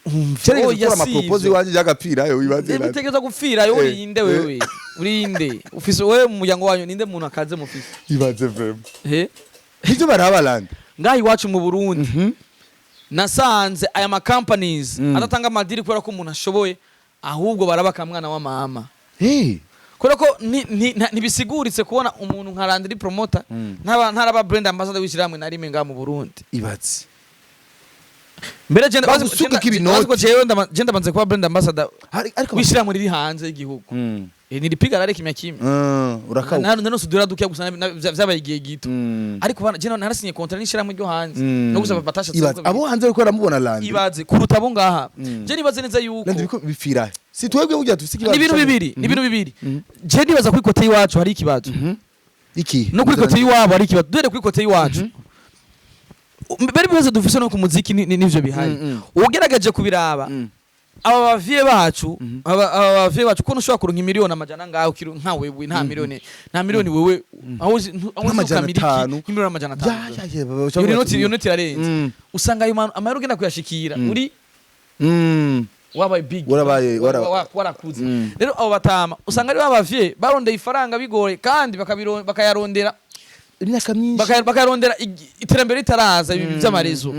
Umva, Cyeretse oya, gukora ama si propose ivyo. iwanje byagapfirayo wibaze. Bitegereza gupfira yo. Urinde wewe, urinde ufise wewe mu muryango wanyu ninde muntu akaze mufise? Ibaze vraiment. He. Ivyo barabalanda. Ngaha iwacu mu Burundi nasanze aya ma companies adatanga amadeal kubera ko umuntu ashoboye, ahubwo barabaka mwana wa mama. Kubera ko ntibisiguritse kubona umuntu nka Landry Promoter ntaraba brand ambassador w'ishyirahamwe na rimwe ngaha mu Burundi. Ibaze. Mbere je Bagusuka k'ibinoti. ko jewe je ndamaze kuba brand ambassador Ariko w'ishirahamwe riri hanze y'igihugu. Nilipiga rare kimya kimya. Urakawuka. Nanusu dura dukeya gusa, vyabaye igihe gito. Ariko bana je narasinye contrat n'ishirahamwe ryo hanze no gusa batashatse. Ibaze abo hanze bariko baramubona Landry. Ibaze kuruta abo ngaha. Je nibaze neza yuko Landry biko bipfira si twebwe burya dufise ikibazo. Ni ibintu bibiri, ni ibintu bibiri. Je nibaza kuri côté y'iwacu hari ikibazo, Iki no kuri côté y'iwabo hari ikibazo. Duhere kuri côté y'iwacu. Mbere ibibazo dufise no ku muziki nivyo bihari. Ugerageje kubiraba, aba bavye bacu, aba bavye bacu, ko ntushobora kuronka imiliyoni amajana ngaho ukiri nka wewe, nta miliyoni, nta miliyoni wewe aho uzi aho uzi Nk'amajana ukamira iki, atanu. nk'imiliyoni amajana Ya, atanu. ya, ya, Iyo noti, iyo noti irarenze. Usanga ayo amahera ugenda kuyashikira uri wabaye big, warakuze. Rero abo batama usanga ari babavye barondeye ifaranga bigoye, kandi bakayarondera imyaka myinshi. Bakayarondera iterambere ritaraza, ibi vy'amarezo.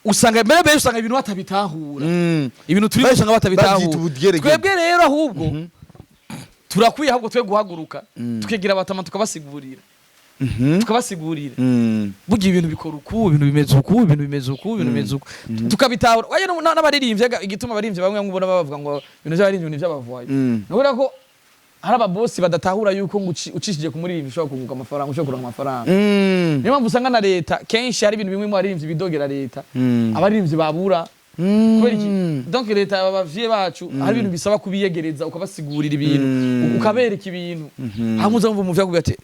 Usanga mbere benshi usanga ibintu batabitahura. Ibintu turi usanga Bavyita batabitahura. ubugeregere. Twebwe rero ahubwo turakwiye ahubwo twe guhaguruka, tukegera abatama, tukabasigurira, tukabasigurira burya ibintu bikora uku, ibintu bimeze uku, ibintu bimeze uku, ibintu bimeze uku, tukabitahura. Waje n'abaririmbyi, igituma abaririmbyi bamwe bamwe ubona bavuga ngo ibintu by'abaririmbyi ni iby'abavoyi, ni ukubera ko hari ababosi badatahura yuko ngo ucishije ku muririmbyi ushobora kunguka amafaranga, ushobora kuronka amafaranga. Niyo mpamvu usanga na leta kenshi hari ibintu bimwe mu baririmbyi bidogera leta, abaririmbyi babura. Kubera iki? Donc leta, abavyeyi bacu, hari ibintu bisaba kubiyegereza, ukabasigurira ibintu, ukabereka ibintu, hamwe uza wumva umuvyeyi akubwira ati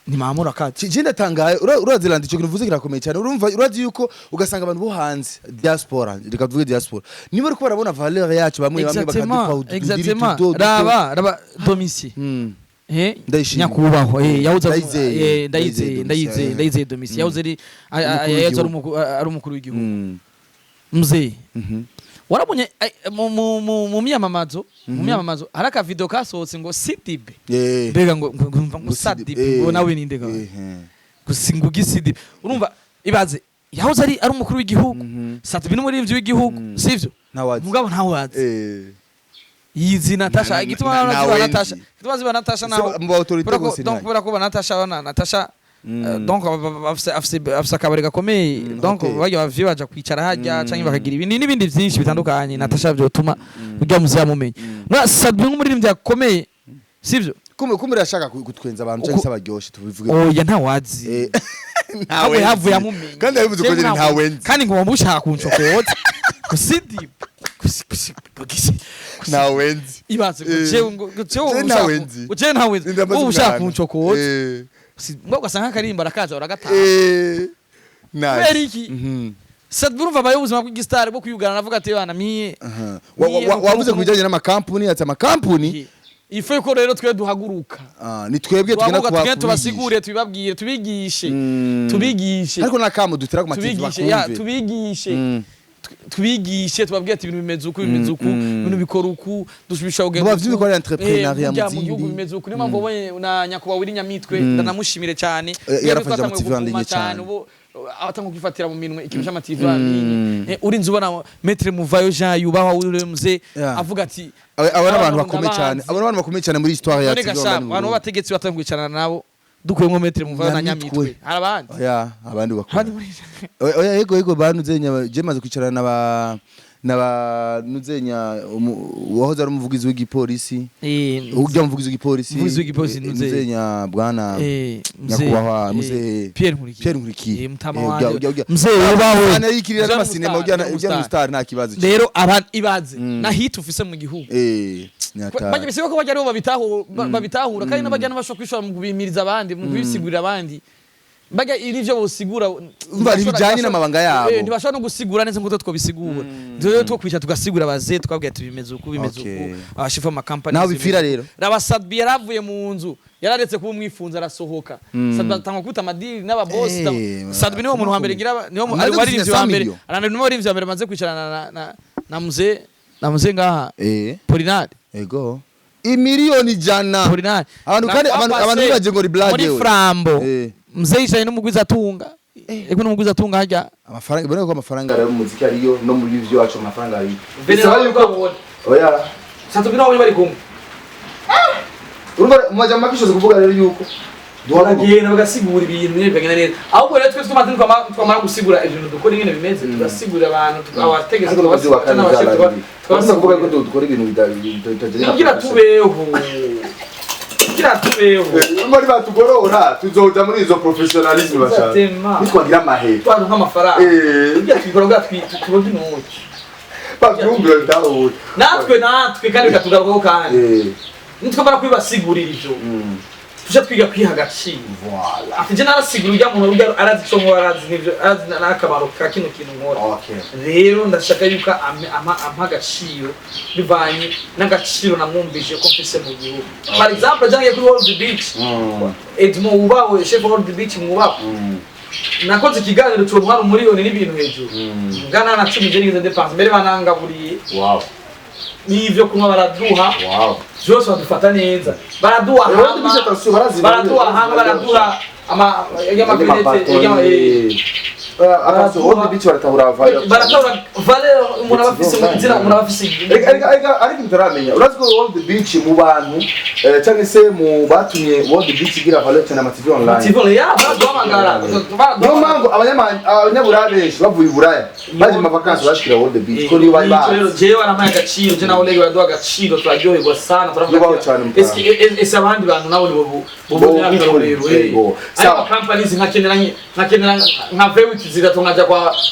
ntimamura kati. Je ndatangaye, urazi Landry, ico kintu uvuze kirakomeye cyane. Urumva, urazi yuko ugasanga abantu bo hanze, diaspora, reka tuvuge diaspora, niba ariko barabona valeur yacu, bamwe bamwe bakadupa ududiri Exactement. duto duto. Raba Domitien. Ndayishimiye. Nyakubahwa yahoze Ndayizeye. Ndayizeye. Ndayizeye. Ndayizeye. Domitien. Ndayizeye Domitien yahoze ari Umukuru yahoze ari w'igihugu. ari umukuru w'igihugu. Mzee, warabonye mu myamamazo hari akavideo kasohotse ngo Sidibe, mbega ngo Ngo Sadibe, Sidibe, ngo nawe ninde ga gusa ngo Sidibe? Urumva, ibaze yahoze ari umukuru w'igihugu, Sadibe n'umuririmbyi w'igihugu, sivyo? Ntawazi. Mugabo ntawazi yizi Natasha. Igituma nawe ziba nzi. Natasha, igituma ziba Natasha naho Se mu ba autorité kubera ko bose donc ntayo. kubera ko ba Natasha, bana Natasha, donc afise akabari gakomeye, donc hotel. bajya bavye baja kwicara harya canke bakagira ibindi n'ibindi vyinshi bitandukanye. Natasha vyotuma urya muzi yamumenye mwa Sadbi nk'umuririmbyi akomeye, sivyo? Kumbe irashaka kutwenza abantu cyangwa se abaryoshe, tubivuge. Oya, ntawazi. Ntawe havuye amumenye. Kandi yabivuze ko nyine ntawe nzi. Kandi ngo wamushaka kuncokoza kusidi. Ntawe nzi. Ibaze ngo jewe ngo jewe Je ntawe nzi. Jewe ntawe nzi. Ndamaze Wowe ushaka umwana. kuncokoza. Mbwa ugasanga nk'akarimba arakaza uragataha. Nice. Kubera iki? Sadbi urumva abayeho ubuzima bw'igisitari bwo kwiyugarana, avuga ati bana miye. Wavuze ku bijyanye n'amakampuni, ati amakampuni. Ifu yuko rero twe duhaguruka. Ah, ni twebwe tugenda duhaguruka kuba tugenda tubasigure, tubibabwire, tubigishe, tubigishe. Ariko nakamo dutera ku mativi Tubigishe ya bakumve. Tubigishe. Tubigishe, tubabwire ati ibintu bimeze uku, bimeze uku, ibintu bikora uku, dushobora kugenda Muba vyumve ko ari entrepreneuriat burya mu mu zindi. gihugu bimeze uku. Niyo mpamvu wabonye na nyakubahwa Willy Nyamitwe, ndanamushimire cyane. Yarafashije Twebwe ama TV en ligne cyane. Ubu atanga kwifatira mu minwe ikintu c'ama TV en ligne. Urinze ubona Maître Muvayo Jean yubahwa uri mzee avuga ati Aba ni abantu abantu bakomeye cyane. ndabazi. Aba ni abantu bakomeye cyane muri histoire None yacu. gasha abantu b'abategetsi batangiye kwicarana nabo, dukuyemo Maître Muvayo na Nyamitwe. Nyamitwe, hari abandi? Oya, abandi bakora. Abandi muri Oya, oya, yego yego, banuzenya je maze kwicarana na ba nuzenya uwahoze ari umuvugizi w'igipolisi, ujya umuvugizi w'igipolisi. Umuvugizi w'igipolisi, Nuzenya. Nuzenya bwana mzee, nyakubahwa mzee Pierre Nkurikiye. Pierre Nkurikiye. Mutama Ujya- wanje. ujya- Mzee wubawe. Ana yikirira Mzee n'amasinema, n'umustar, ujya n'umustar. n'umustar, nta kibazo. Rero abantu ibaze na hit ufise mu gihugu. Nyata. Bajya bisiba ko bajya aribo babitahura, kandi n'abajya n'abashobora kwishora mu kubimiriza abandi, mu kubisigurira abandi, bajya iri vyo bosigura. Umva, ntibijanye n'amabanga yabo. Ntibashobora no gusigura neza nk'uko twobisigura. Rero two kwicara tugasigura abaze, twabwiye ati bimeze uku, bimeze uku, abashefu b'amakampani. Naho bipfira rero. Raba Sadbi yaravuye mu nzu, yararetse kuba umwifunza, arasohoka. Sadbi atanga kwita amadiri n'ababosi. Sadbi niwo muntu wa mbere ngira niwo Amaze ari waririmbyi gusinya wa mbere 100 million. arana niwo waririmbyi wa mbere amaze kwicarana na mzee, na mzee ngaha Eh. Polinari. Ego. Imiliyoni 100. Polinari. Abantu kandi abantu bibaje ngo ni blague. Muri We. Frambo. Mzee yicaye n'umugwizatunga, eko n'umugwizatunga harya. Amafaranga, iboneka ko amafaranga ari mu muziki ariyo, no muri byo wacu amafaranga ariyo. Bisaba yuko oya. Sadbi nawe bari kumwe. Urumva mu majambo makishoze kuvuga rero yuko Duhora Bagenda bagasigura ibintu nyine bikagenda neza. Ahubwo rero twe tumaze twamara gusigura ibintu dukora ingene bimeze, tugasigurira abantu, abategetsi, Ariko tukabyubaka n'abashefu, neza. Tukavuga ko tukabasigurira dukora ibintu bitagenera. kugira tubeho, kugira tubeho. Muri batugorora tuzoja muri izo professionalism bashaka. Exactement. Nitwagira amahera. Twaronka amafaranga. Kugira tubikora kugira turonke inoti. Bavyumvira bitahure. Natwe kandi bikatugarukaho kandi nitwamara kubibasigurira ivyo, tuje twiga kwiha agaciro. Voilà. Ati je narasigura urya muntu, urya arazi ico nkora, arazi n'ivyo arazi n'akamaro ka kino kintu nkora. Rero ndashaka yuko ampa agaciro bivanye n'agaciro namwumvije ko mfise mu gihugu. Par exemple, jangiye kuri World Beach, Edmond wubawe, chef wa World Beach mwubahwe. Nakoze ikiganiro contwara umuriyoni n'ibintu hejuru, ngana na 10 je nigeze dépense mbere, banangaburiye n'ivyo kunywa baraduha, vyose badufata neza, baraduha World hama Beach, attention, barazi. Baraduha hama baraduha ama y'amavinete. Attention, World Beach baratahura valeur. Baratora valeur umuntu aba afise mu nzira, umuntu aba afise. Eka, ariko mutaramenya, urazi ko World Beach mu bantu cyangwa se mu batumye World Beach igira valeur cyane ama TV online. TV ya baraduhamagara. Niyo mpamvu abanyaburaya benshi bavuye i Buraya baje mu mavakansi bashikira World Beach, ko niyo bari Rero bazi. jewe barampaye agaciro, je nawe rero baraduha agaciro, turaryoherwa sana, turavuga Yubaho ati, cyane mutara. Ese abandi bantu nabo ni bo bobonera akarorero? Yego. Ariko Sawa. companies nkakenera nka V8 zitatu, nkaja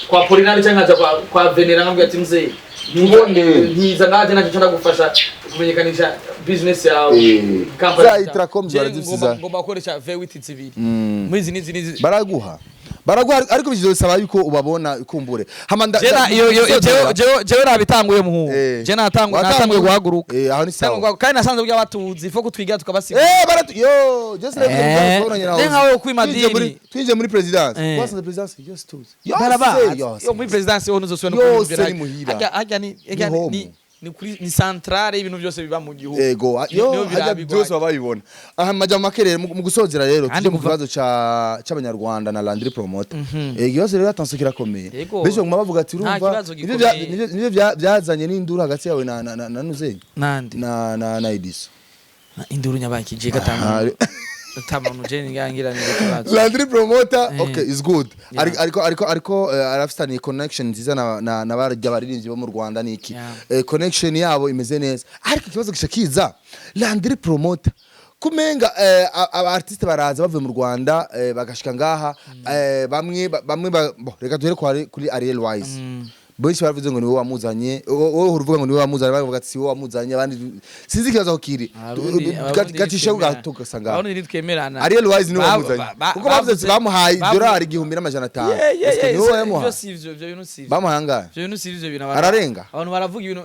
kwa Polinari cyangwa nkaja kwa Venera, nkabwira ati mzee, Tubone. ntiza ngaje nacyo ndagufasha kumenyekanisha business yawe. Company Za yawe. Itracom Je barazifise. ngomba gukoresha V8 zibiri muri izi n'izi n'izi. Baraguha, ariko bizosaba yuko ubabona ikumbure hama Jena iyo iyo jewe nabitanguye muhu. Je natanguye Watanguye? Natanguye guhaguruka. Aho ni sawa. Kandi nasanze burya batuzi fo kutwiga tukabasiga. Baratu yo just rero tubonanye nawe. Ne nkawe kwima dini. Twinjiye muri presidence. Twasanze presidence yose tuzi. Yose Barabazi. yose. Yo muri presidence ho ntuzosubira no Yose kumvira. ni muhira. Hajya ni hajya Ni home. ni kuri ni centrale y'ibintu byose biba mu gihugu. Ego, yo Niho hajya birabigwa. byose baba babibona. Aha majya make rero mu gusozera rero Kandi tujye mu kibazo c'abanyarwanda na Landry Promoter. Ikibazo rero attention kirakomeye. Yego. Benshi baguma bavuga ati Nta urumva kibazo nivyo gikomeye. nivyo byazanye n'induru hagati yawe na Nuzenye Nande na Ediso. Induru nyabaki je gatanu gatanu je ngangira ni kibazo. Landry Promoter, okay, is good. Yeah. Ariko arafitaniye connection nziza na barya baririmbyi bo mu Rwanda niki. Connection yabo imeze neza. Ariko ikibazo gisha kiza. Landry Promoter kumenga aba artiste baraza bavuye mu Rwanda, bagashika ngaha, bamwe bo, reka duhere kuri Ariel Wise. Benshi baravuze ngo niwe wamuzanye, wowe uruvuga ngo niwe wamuzanye, bavuga ati si wowe wamuzanye, abandi sinzi ikibazo aho kiri. Gacisha gato ugasanga Abarundi ntitwemerana. Ariel Wise niwe wamuzanye kuko bavuze ati bamuhaye idolari 1500. Ese niwe wayamuhaye? Ivyo si ivyo, ivyo bintu si ivyo. Bamuhaye angahe? Ivyo bintu si ivyo bintu abantu. Ararenga? Abantu baravuga ibintu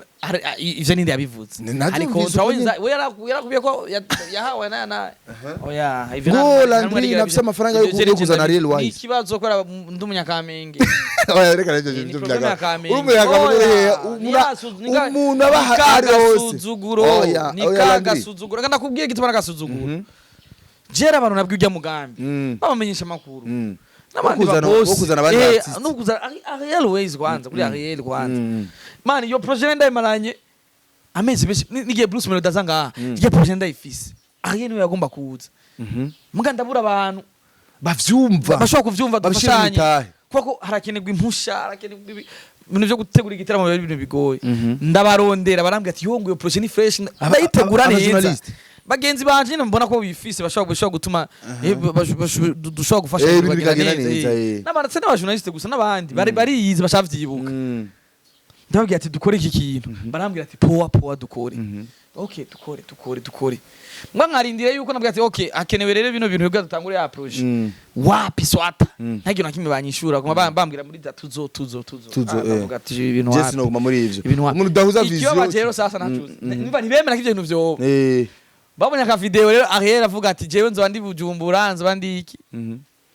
ivyo ninde yabivuze? Navyo Ariko mvise uko we nyene. yarakubwiye ko yahawe na oya ivyo Ngo nta Landry numwe arigera nafise amafaranga ivyo yo kuzana Ariel Ni Wise. ikibazo ko ndi umunyakamenge. Oya, reka navyo Ni byo problème ya Kamenge. Uri umunyakamenge Oya, uri ni he? Umuntu aba ni ari hose. kagasuzuguro. Oya, Ni oya, Landry. kagasuzuguro. Reka ndakubwiye igituma n'agasuzuguro. Jera abantu nabwiye ujya mugambi babamenyesha amakuru n'abandi babosi Wo kuzana abandi artiste. No kuzana Ariel Ways kwanza, kuri Ariel kwanza. Man, iyo projet ndayimaranye amezi menshi, nigiye Bruce Melody aza ngaha, iyo projet ndayifise, Ariel niwe yagomba kuza, muga ndabura abantu Bavyumva. bashobora kuvyumva, Babishira mu dufashanye, mitahe. kuko harakenerwa impusha, harakenerwa ibintu byo gutegura igitaramo, biba ari ibintu bigoye. Ndabarondera, barambwira ati yo ngo iyo projet ni fresh, ndayitegura neza. Abajournaliste. Bagenzi banje nyine mbona ko bifise bashobora gutuma dushobora gufasha Ibintu ibintu bikagenda neza, eh. N'abantu ndetse n'abajournaliste gusa n'abandi bari bariyizi bashavyibuka. Ndababwira ati dukore iki kintu, barambwira ati poa poa, dukore, okay, dukore dukore dukore. Mbwa nkarindira yuko nabwira ati okay, hakenewe rero bino bintu bwa dutangure ya projet. Wapi swata, nta kintu na kimwe banyishura, kuma bambwira muri za tuzo tuzo tuzo. Tuzo, Ah, eh. ndavuga ati ibi bintu Jesse wapi. noguma muri ivyo. Ibintu wapi. Umuntu udahuza vision. Ikibabaje rero sasa nacuze niba ntibemera ko ivyo bintu vyoba. Babonye aka video rero, Ariel avuga ati jewe nzoba ndi Bujumbura, nzoba ndi iki.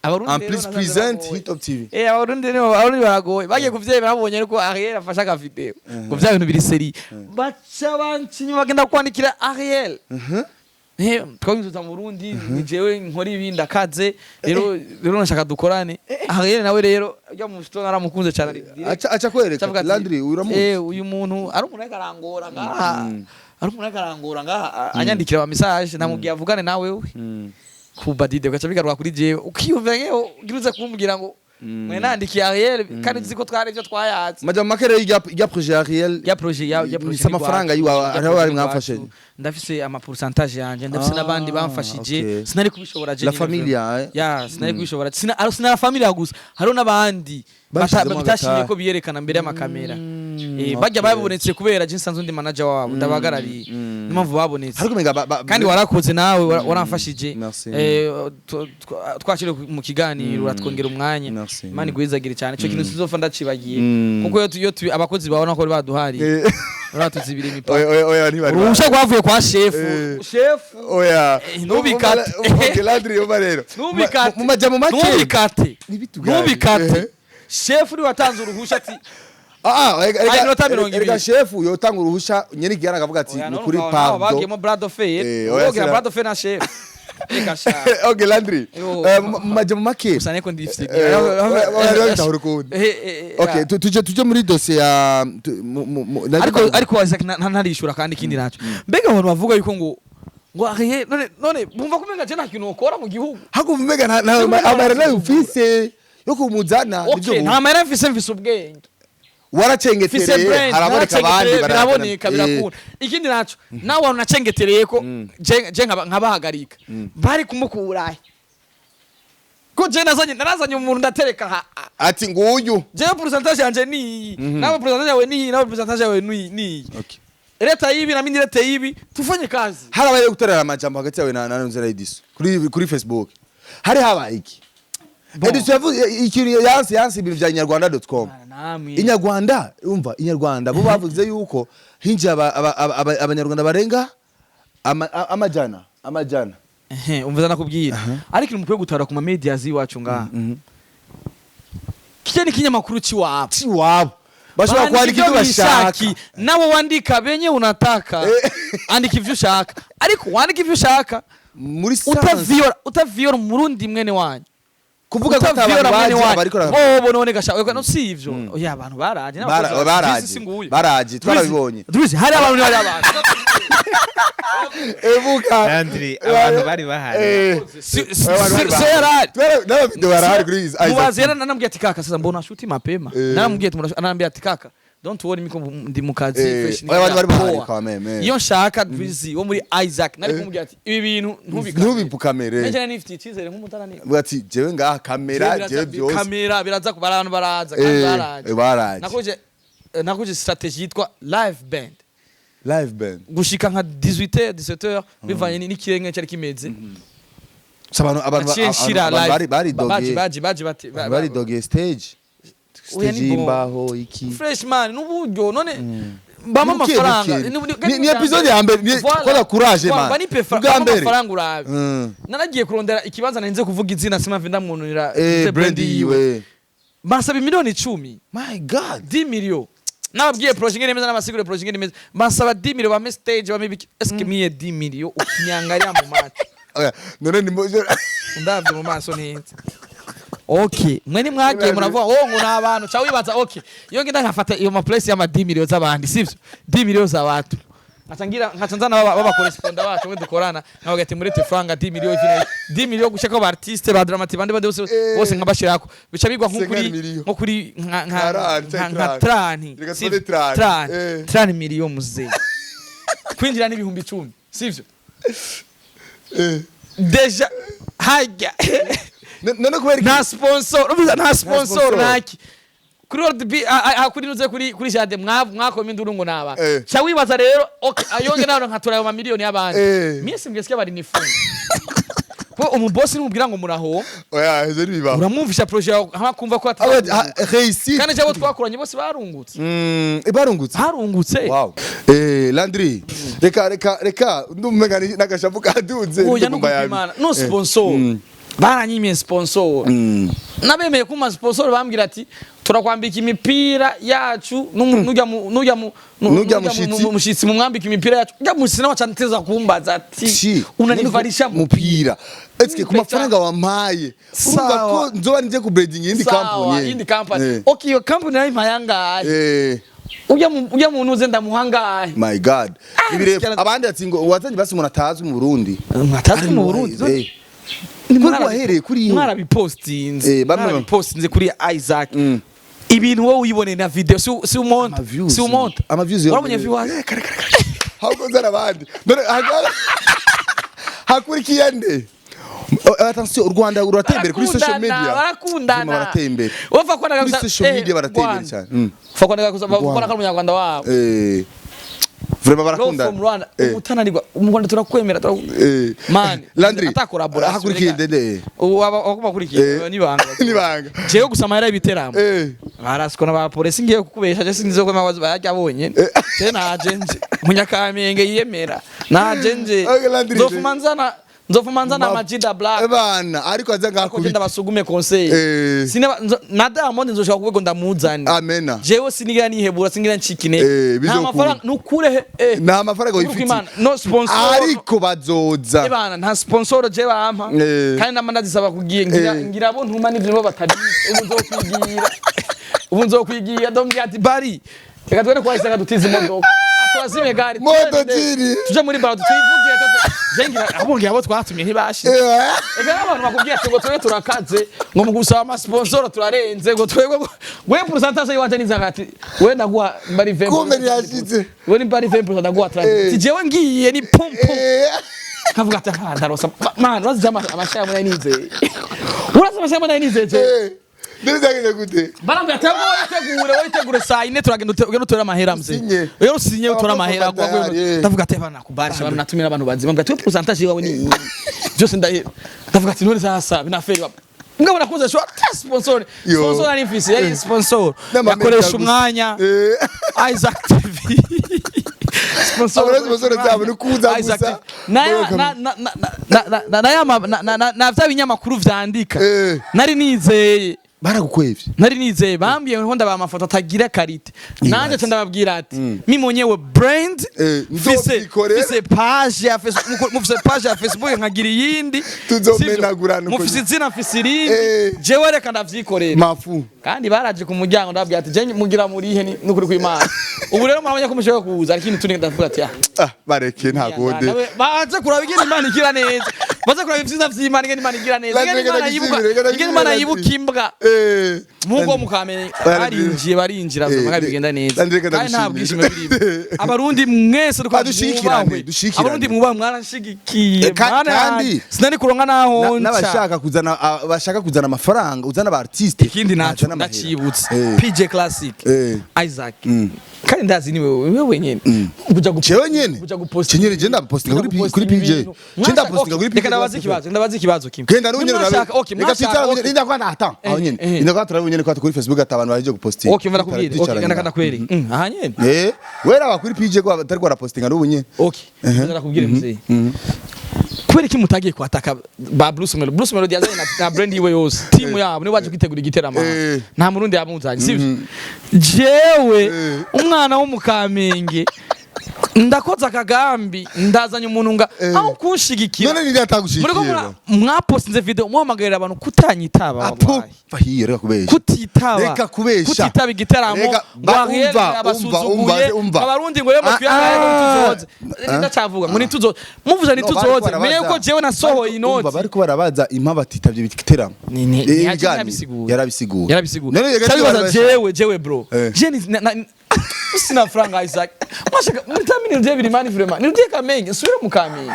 Abarundi En rero plus nasanze present bagoye. Hit Top TV. Abarundi nibo, abarundi baragoye, bagiye kuvyemera babonye ariko Ariel afashe aka video ngo vya bintu biri seri, baca banca inyuma bagenda kwandikira Ariel. Twabinzuza mu Burundi, ni jewe nkora ibi ndakaze rero nashaka dukorane. Ariel nawe rero ujya mu shito naramukunze cyane, ari direct. Aca kwereka Acavuga ati, Landry uramuzi. Uyu muntu ari umuntu ariko arangora ngaha, ari umuntu ariko arangora ngaha, anyandikira ama message, namubwiye avugane nawe we. Kubadide ugaca bigaruka kuri jewe, ukiyumvira nkeho ugira uze kumbwira ngo mwe nandikiye Ariel kandi nzi ko twari ivyo twayazi. Majambo make rero, irya projet ya Ariel Ya projet ya projet si amafaranga yiwawe, hariho bari mwafashe. Ndafise ama pourcentage yanje, ndafise Ah, n'abandi bamfashije. okay. Sinari kubishobora je La nyene. familia, eh? Ya, sinari kubishobora, sina aro sina la familia gusa, hariho n'abandi Babishizemo bitashimye agatahe. ko biyerekana mbere y'amakamera. Bajya babonetse kubera je nsanzwe ndi manager wabo, ndabahagarariye, niyo mpamvu babonetse. Ariko umenga Kandi warakoze nawe, waramfashije. Merci. Twakiriye mu kiganiro, uratwongera umwanya. Merci. Imana igwizagire cyane, ico kintu sizopfa ndacibagiye, kuko iyo abakozi babona ko baduhariye, baratuzibira imipaka. Oya, oya, oya, ntibari Uruhusha rwavuye kwa shefu. Shefu. Oya. Ntubikate. Okay, Landry, umva rero. Ntubikate. Mu majambo make. Ntubikate. Ntibitugare. Ntubikate. Shefu niwe watanze uruhusha ati Ah, ah, Hari iminota 20. Erega shefu yotanga uruhusha nyene igihana akavuga ati Oya, ni none kuri ukabona aho pardon. bagiyemo Brado Fair. Eh, oya, Urogira Brado Fair na shefu, reka sha. Okay, Landry. Yo. Mu majambo make. Gusa niko ndifite. Oya, oya, bitahura ukundi. Okay, tuje muri dossier ya Ariko Isaac ntarishura kandi ikindi naco, mbega abantu bavuga yuko ngo Ariel none bumva ko umenga je nta kintu ukora mu gihugu. Hakumva umenga nta amahera nayo ufise yo kumuzana nivyo. Okay, nta mahera mfise ubwenge, mfise Waracengetereye brain. haraboneka abandi. Naracengetereye, biraboneka, birakunda. Ikindi naco, nawe wantu nacengetereye ko je nkabahagarika bari kumukurahe, ko je narazanye umuntu ndatereka Ati nguyu. Jewe pourcentage yanje niyi, nawe pourcentage yawe niyi, nawe pourcentage yawe niyi. Okay. Leta yibi na mimi leta yibi, tufanye kazi. Harabaye guterera amajambo hagati yawe na Nzera Ediso kuri Facebook. Hari habaye iki? Ediso yavuze ikintu, yanse ibintu vya inyarwanda.com. Namwe. Inyarwanda, umva, Inyarwanda bo bavuze yuko hinjiye abanyarwanda barenga amajana amajana. Ehe, umva nakubwira, ariko ikintu mukwiye gutara ku ma medias iwacu ngaha, kijya ni ikinyamakuru ciwabo. Ciwabo bashobora Bandika kwandika ibyo bashaka. bishaki. Nawe wandika benye unataka, andika ivyo ushaka, ariko wandika ivyo ushaka muri sans utaviyora Umurundi mwene wanyu. Kuvuga ko Utaviyora abantu mwene baje wanyu. abariko Bobo none gasha no si ivyo. Oya, abantu baraje n'abakozi Baraje. Drizzy singuye. Baraje, twarabibonye. Drizzy, hari abantu, hari abantu. Evuka. Landry, abantu bari bahari. Abantu bari So bahari. yarari N'amavideo barahari kuri Isaac. Mubazi yara nanambwiye ati kaka, sasa mbona shuti mapema. Naramubwiye ati anambia ati kaka, don't worry, miko ndi mu kazi fresh. Oya, abantu bari bahari Poa. quand même, eh. Iyo nshaka Drizzy wo muri Isaac nari kumubwira ati ibi bintu ntubikame. Ntubipukamere. Nje nifitiye icyizere nk'umutarani. Vuga ati jewe ngaha kamera, jewe byose. Kamera biraza kubara, abantu baraza kandi baraje. Baraje. Nakoje strategy yitwa live band. Live band. Gushika nka 18h 17h bivanye n'ikirenge cyari kimeze. So abantu Naciye nshira abantu live. bari Baje baridogeye. baje bati Baridogeye stage. Oya, Stage ni bon. y'imbaho iki. Freshman n'uburyo none mbamo Buke, amafaranga. buke. Ni episode ya mbere, kora courage, man. Banipe Ubwa mbere. amafaranga urabe. Naragiye kurondera ikibanza, narinze kuvuga izina, simave ndamunurira. Brand yiwe. Basaba miliyoni 10. My God. 10 millions. Nababwiye projet ingene imeze, n'abasigure projet ingene imeze. Basaba 10 millions, bame stage, bame biki. Eske mie 10 millions ukinyangalia mu macho? Oya, none ni Ndavye mu maso ntinze. Okay, mwe nimwagiye muravuga oh ngo ni abantu, ca wibaza okay, iyo ngenda nkafata iyo ma place y'ama 10 millions z'abandi, sivyo, 10 millions z'abantu, nkaca ngira nkaca nzana baba correspondant bacu mwe dukorana, nkavuga ati murete franga 10 millions ivi 10 millions gushaka aba artiste ba dramati bandi bandi bose bose nkabashirako, bica bigwa nko kuri 50 millions. nko kuri nka Nka nka trani. Reka Sivyo? tubone trani. Trani. Trani millions muzee, kwinjira n'10,000, sivyo? Déjà hajya None kubera iki? Nta sponsor, urumva, nta sponsor. Sponsor. Ntaki kuri World B kuri nuze kuri Jade mwakoma induru ngo naba cha wibaza rero okay, ayonge nawe nkatura ayo mamiliyoni y'abandi. Mie simbwesikia bari nifunga ko umubosi nimubwira ngo muraho. Oya, ivyo ntibibaho. Uramwumvisha projet yawe hama kumva ko Aba réussite. kandi cyabo twakoranye bose barungutse. Barungutse. Barungutse. Wow. Landry, reka ndumva n'agashavu kaduze. Oya, ndumva yabi. nukupimana no sponsor, baranyimye sponsor. Nabemeye kuma sponsor, bambwira ati turakwambika imipira yacu nujya Nujya mushitsi. Mushitsi mumwambika imipira yacu, ujya mushitsi nawe acanteza kumbaza ati Chi, unanivalisha mupira. Eske ku Mpe mafaranga wampaye urumva Sawa. ko nzoba nje ku branding yindi Sawa, company. yindi company. Okay, iyo company nayo impayangahe? Ujya muntu uze ndamuhangahe? My God. Ibi rero Sikara- abandi ati ngo wazanye basi umuntu atazwi mu Burundi. Atazwi mu Burundi. Kuri wahereye kuri iyo. Mwarabipostinze. Eh, bamwe- Mwarabipostinze kuri Isaac. Ibintu wowe uyiboneye na video si umonta. Ama views. Si umonta. Ama views. Warabonye viewers? Eh, kare kare kare. Ahubwo zara abandi. None hakurikiye nde? Oh, attention, u Rwanda rurateye imbere kuri social media. Barakundana. Vraiment barateye imbere. Wapfa kwandika Kuri gusa social media barateye imbere Rwanda. cyane. Upfa kwandika gusa Rwanda. bakora ko ari umunyarwanda wabo. Vraiment Love barakundana. from Rwanda. Umutananirwa mu Rwanda turakwemera Man, Landry, ata collaboration. hakurikiye nde? Ubu abakurikiye nibanga. Nibanga. Jewe gusa amahera y'ibiteramo. Baraswa n'abapolisi, ngiye kukubesha, je sinzi ko amabazo bayarya bonyene. Je naje nje Munyakamenge yiyemera. Naje nje. Okay, Landry. Nzofuma nzana Majida Black. Bana, ariko aza Ko genda ngakubita. basugume conseil. Sina na Diamond nzoshaka kubego ndamuzane. Amena. Jewe sinigira nihebura, singira ncika intege. Eh, Nta bizokunda. mafaranga nukure he. Nta mafaranga Nukuri wifitiye. Imana, no sponsor. Ariko bazoza. Ebana nta sponsor je bampa. Kandi nama ndazisaba kugiye ngira ngira abo ntuma n'ivyo bo batabizi. Ubu nzokwigira. Ubu nzokwigira ndombwira ati bari. Reka twende kwa Isaka dutize imodoka. Atwazime gari. Moto jiri. Tuje muri baro tuyivugira je ngira abo ngira abo twatumye ntibashitse. Eka n'abantu bakubwira ati ngo twebwe turakaze, ngo mu gusaba ama sponsor turarenze, ngo twebwe we pourcentage yiwanje ni zangati we ndaguha mbari 20. Kumbe ntiyashitse. We ni mbari 20 ndaguha 30. Si jewe ngiye ni pum pum. Kavuga ati ah ndarosa man, urazi amashaya muri nizeye, urazi amashaya muri nizeye je. None byageze gute? Barambwira ati wowe tegure, wowe tegure saa 4 turagenda ugenda utere amahera mzee. Usinye. Rero usinye utora amahera. Abakobwa tayari, Ndavuga ati bana kubarisha abantu natumira abantu bazima, mbwira ati we pourcentage yawe ni iyi. Byose ndahera, ndavuga ati none sasa binaferi ngabo nakuze shwa ta sponsor. Yo. Sponsor ari mfise, yari sponsor N'amamega yakoresha gusa. umwanya Isaac TV sponsor. Abona sponsor zabo ni kuza Isaac gusa. TV. Na na na na na na na ya na na na vya binyamakuru vyandika. Nari nizeye. Baragukwevye. Nari nizeye, bambwiye ngo ndaba amafoto atagira qualité, nanje nca ndababwira ati mi mwenyewe brand mfise nzovyikorera. Mfise page ya Facebook, mufise page ya Facebook nkagira iyindi. Tuzomenagurana uko Mufise izina, mfise irindi. Jewe reka ndavyikorera. Mafu. Kandi baraje ku muryango, ndababwira ati je mugira murihe nukuri kw'Imana, ubu rero murabonye ko mushobora kuza, ariko tuni ndavuga ati ah Ah, bareke nta gode. Nawe baze kuraba ingene Imana igira neza, baze kuraba ivyiza vy'Imana, ingene Imana igira neza, ingene Reka Imana yibuka, ndagushimire, reka ingene Imana ndagushimire. yibuka imbwa. Mugo mukamenya barinjiye, barinjira vyama bigenda neza. Landry, reka Kandi nta ndagushimire. bwishimo birimo. Abarundi mwese Ah, dushigikirane, mwubahwe. dushigikirane. Abarundi mwubahwe, mwarashigikiye. Kandi- Sinari kuronka naho nca. N'abashaka kuzana bashaka kuzana amafaranga, uzana aba artiste. Ikindi naco Bazana amahera. ndacibutse. PJ Classic. Isaac. Kandi ndazi ni wewe, wewe wenyene. Kuja Jewe nyene. Kuja guposta. Jewe nyene je ndapostinga kuri PJ. Je ndapostinga kuri PJ. Reka ndabaza ikibazo, ndabaza ikibazo kimwe. Genda n'unyene urabe. Mwashaka, okay, Reka mwashaka, twicara okay. rinda kwa ata. Aho nyene. Rinda kwa turabe nyene kwa kuri Facebook ati abantu baje gupostinga. Okay, ndakubwira. Okay, ndakwereka. Aha nyene. Wera wa kuri PJ ko atari ko arapostinga n'ubu nyene. Okay, ndakubwira mzee. Kubera iki mutagiye kwataka ba Bruce Melody? Bruce Melody yazanye na brand yiwe yose. Team yabo niwe waje kwitegura igiteramo. Nta murundi yamuzanye, sivyo? Jewe umwana wo mu Kamenge ndakoza akagambi ndazanye umuntu nga aho kunshigikira. None ni atagushikiye. Muriko mwapostinze video muhamagarira abantu kutanyitaba, Apo. wallahi. Fahiye reka kubesha. Kutitaba. Reka kubesha. Kutitaba igiteramo. Reka, Ngo Ariel umva, umva, abasuzuguye. umva, umva. Abarundi ngo rero Ah, mukwiye ngo ah. ntituzoze, ndacyavuga ngo ntituzoze, muvuze ntituzoze, menye ko jewe nasohoye Umva, inoti. bariko barabaza impamvu atitavye igiteramo. Ni Ibiganiro. yarabisiguye. Yarabisiguye. Yarabisiguye. None reka Cyabibaza niba- jewe bro. Je ni sina franga Isaac. Mwashaka mutamini rye biri mani vraiment. Ni rye Kamenge, nsubire mu Kamenge.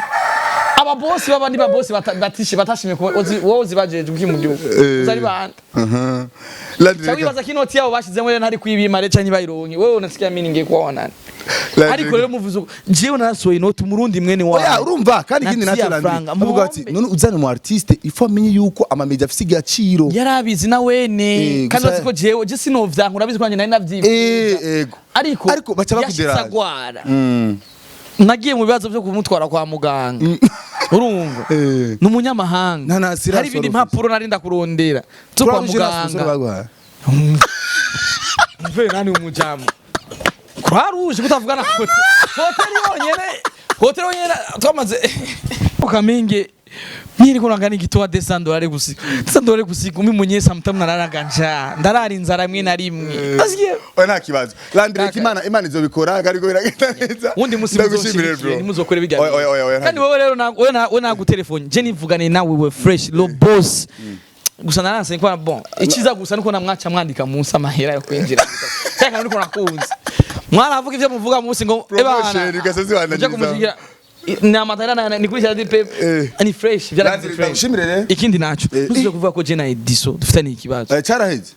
Aba boss b'abandi ba boss batishe batashimye ko wowe zibajeje uki mu gihugu. Uzari bande. Landry, Cyangwa wibaza ko inoti yabo bashizemo rero ntari kwibima rero canke bayironke. Wewe unasikia mimi ningiye kuwa wanani. Landry, Ariko rero muvuze uko jewe narasohoye inoti umurundi mwene wawe. Oya, urumva kandi ikindi Naciye nacyo Landry franga, avuga ati muhombe. none uzana mu artiste ifo amenye yuko ama media afise igaciro. Yarabizi na wene kandi Gusa- urazi ko jewe je sinovyanka, urabizi ko nanjye nari navyifuza. Ego. Ariko Ariko baca yashitse bakuderaje. agwara, nagiye mu bibazo byo kumutwara kwa muganga, urumva ni umunyamahanga. Na assurance Hari ibindi wari ufise. mpapuro narinda kurondera zo kwa muganga. Muganga. Mve nani umujamu Croix Rouge kutavugana hoteli yonyene, hoteli yonyene twamaze Kamenge. Mimi niko naangalia nikitoa $200 gusiku, $200 gusiku, mimi mwenyewe sometimes nararaga njaa, ndarara inzara rimwe na rimwe. Nasikia Oya, nta kibazo Landry. Kaka. Imana izobikora ariko biragenda neza. Wundi musi Ndagushimire, bro. muzoshigikire nimuzokore bijya. Oya, oya, oya, oya, Kandi wewe rero wewe nagutelefone je nivugane nawe, we fresh lo boss. Gusa naranse ko bon, ikiza gusa nuko namwaca mwandika munsi amahera yo kwinjira cyangwa nuko nakunze mwaravuga ivyo muvuga munsi ngo Promotion, ugasoza ujya ibandaniriza. kumushigira ni amatara ni kuri cya pe ni fresh byaragize Landry, fresh. ndagushimire rero. Ikindi naco, ntuzuze kuvuga ko je na Ediso dufitanye ikibazo. Caraheze,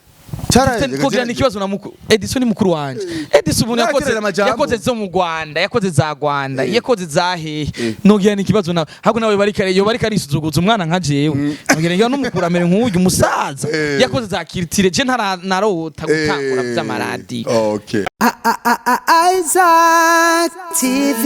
caraheze. Kugira ni ikibazo na mukuru Edison, ni mukuru wanje Edison umuntu yakoze Ntaterera amajambo. yakoze zo mu Rwanda, yakoze za Rwanda, yakoze za hehe. Nogira ni ikibazo nawe ahubwo nawe bari kare yo bari karisuzuguza umwana nka jewe, nogira ngira n'umukuru amere nk'uyu musaza yakoze za kiritire, je ntara narota gutangura by'amaradi. Okay. Isaac TV.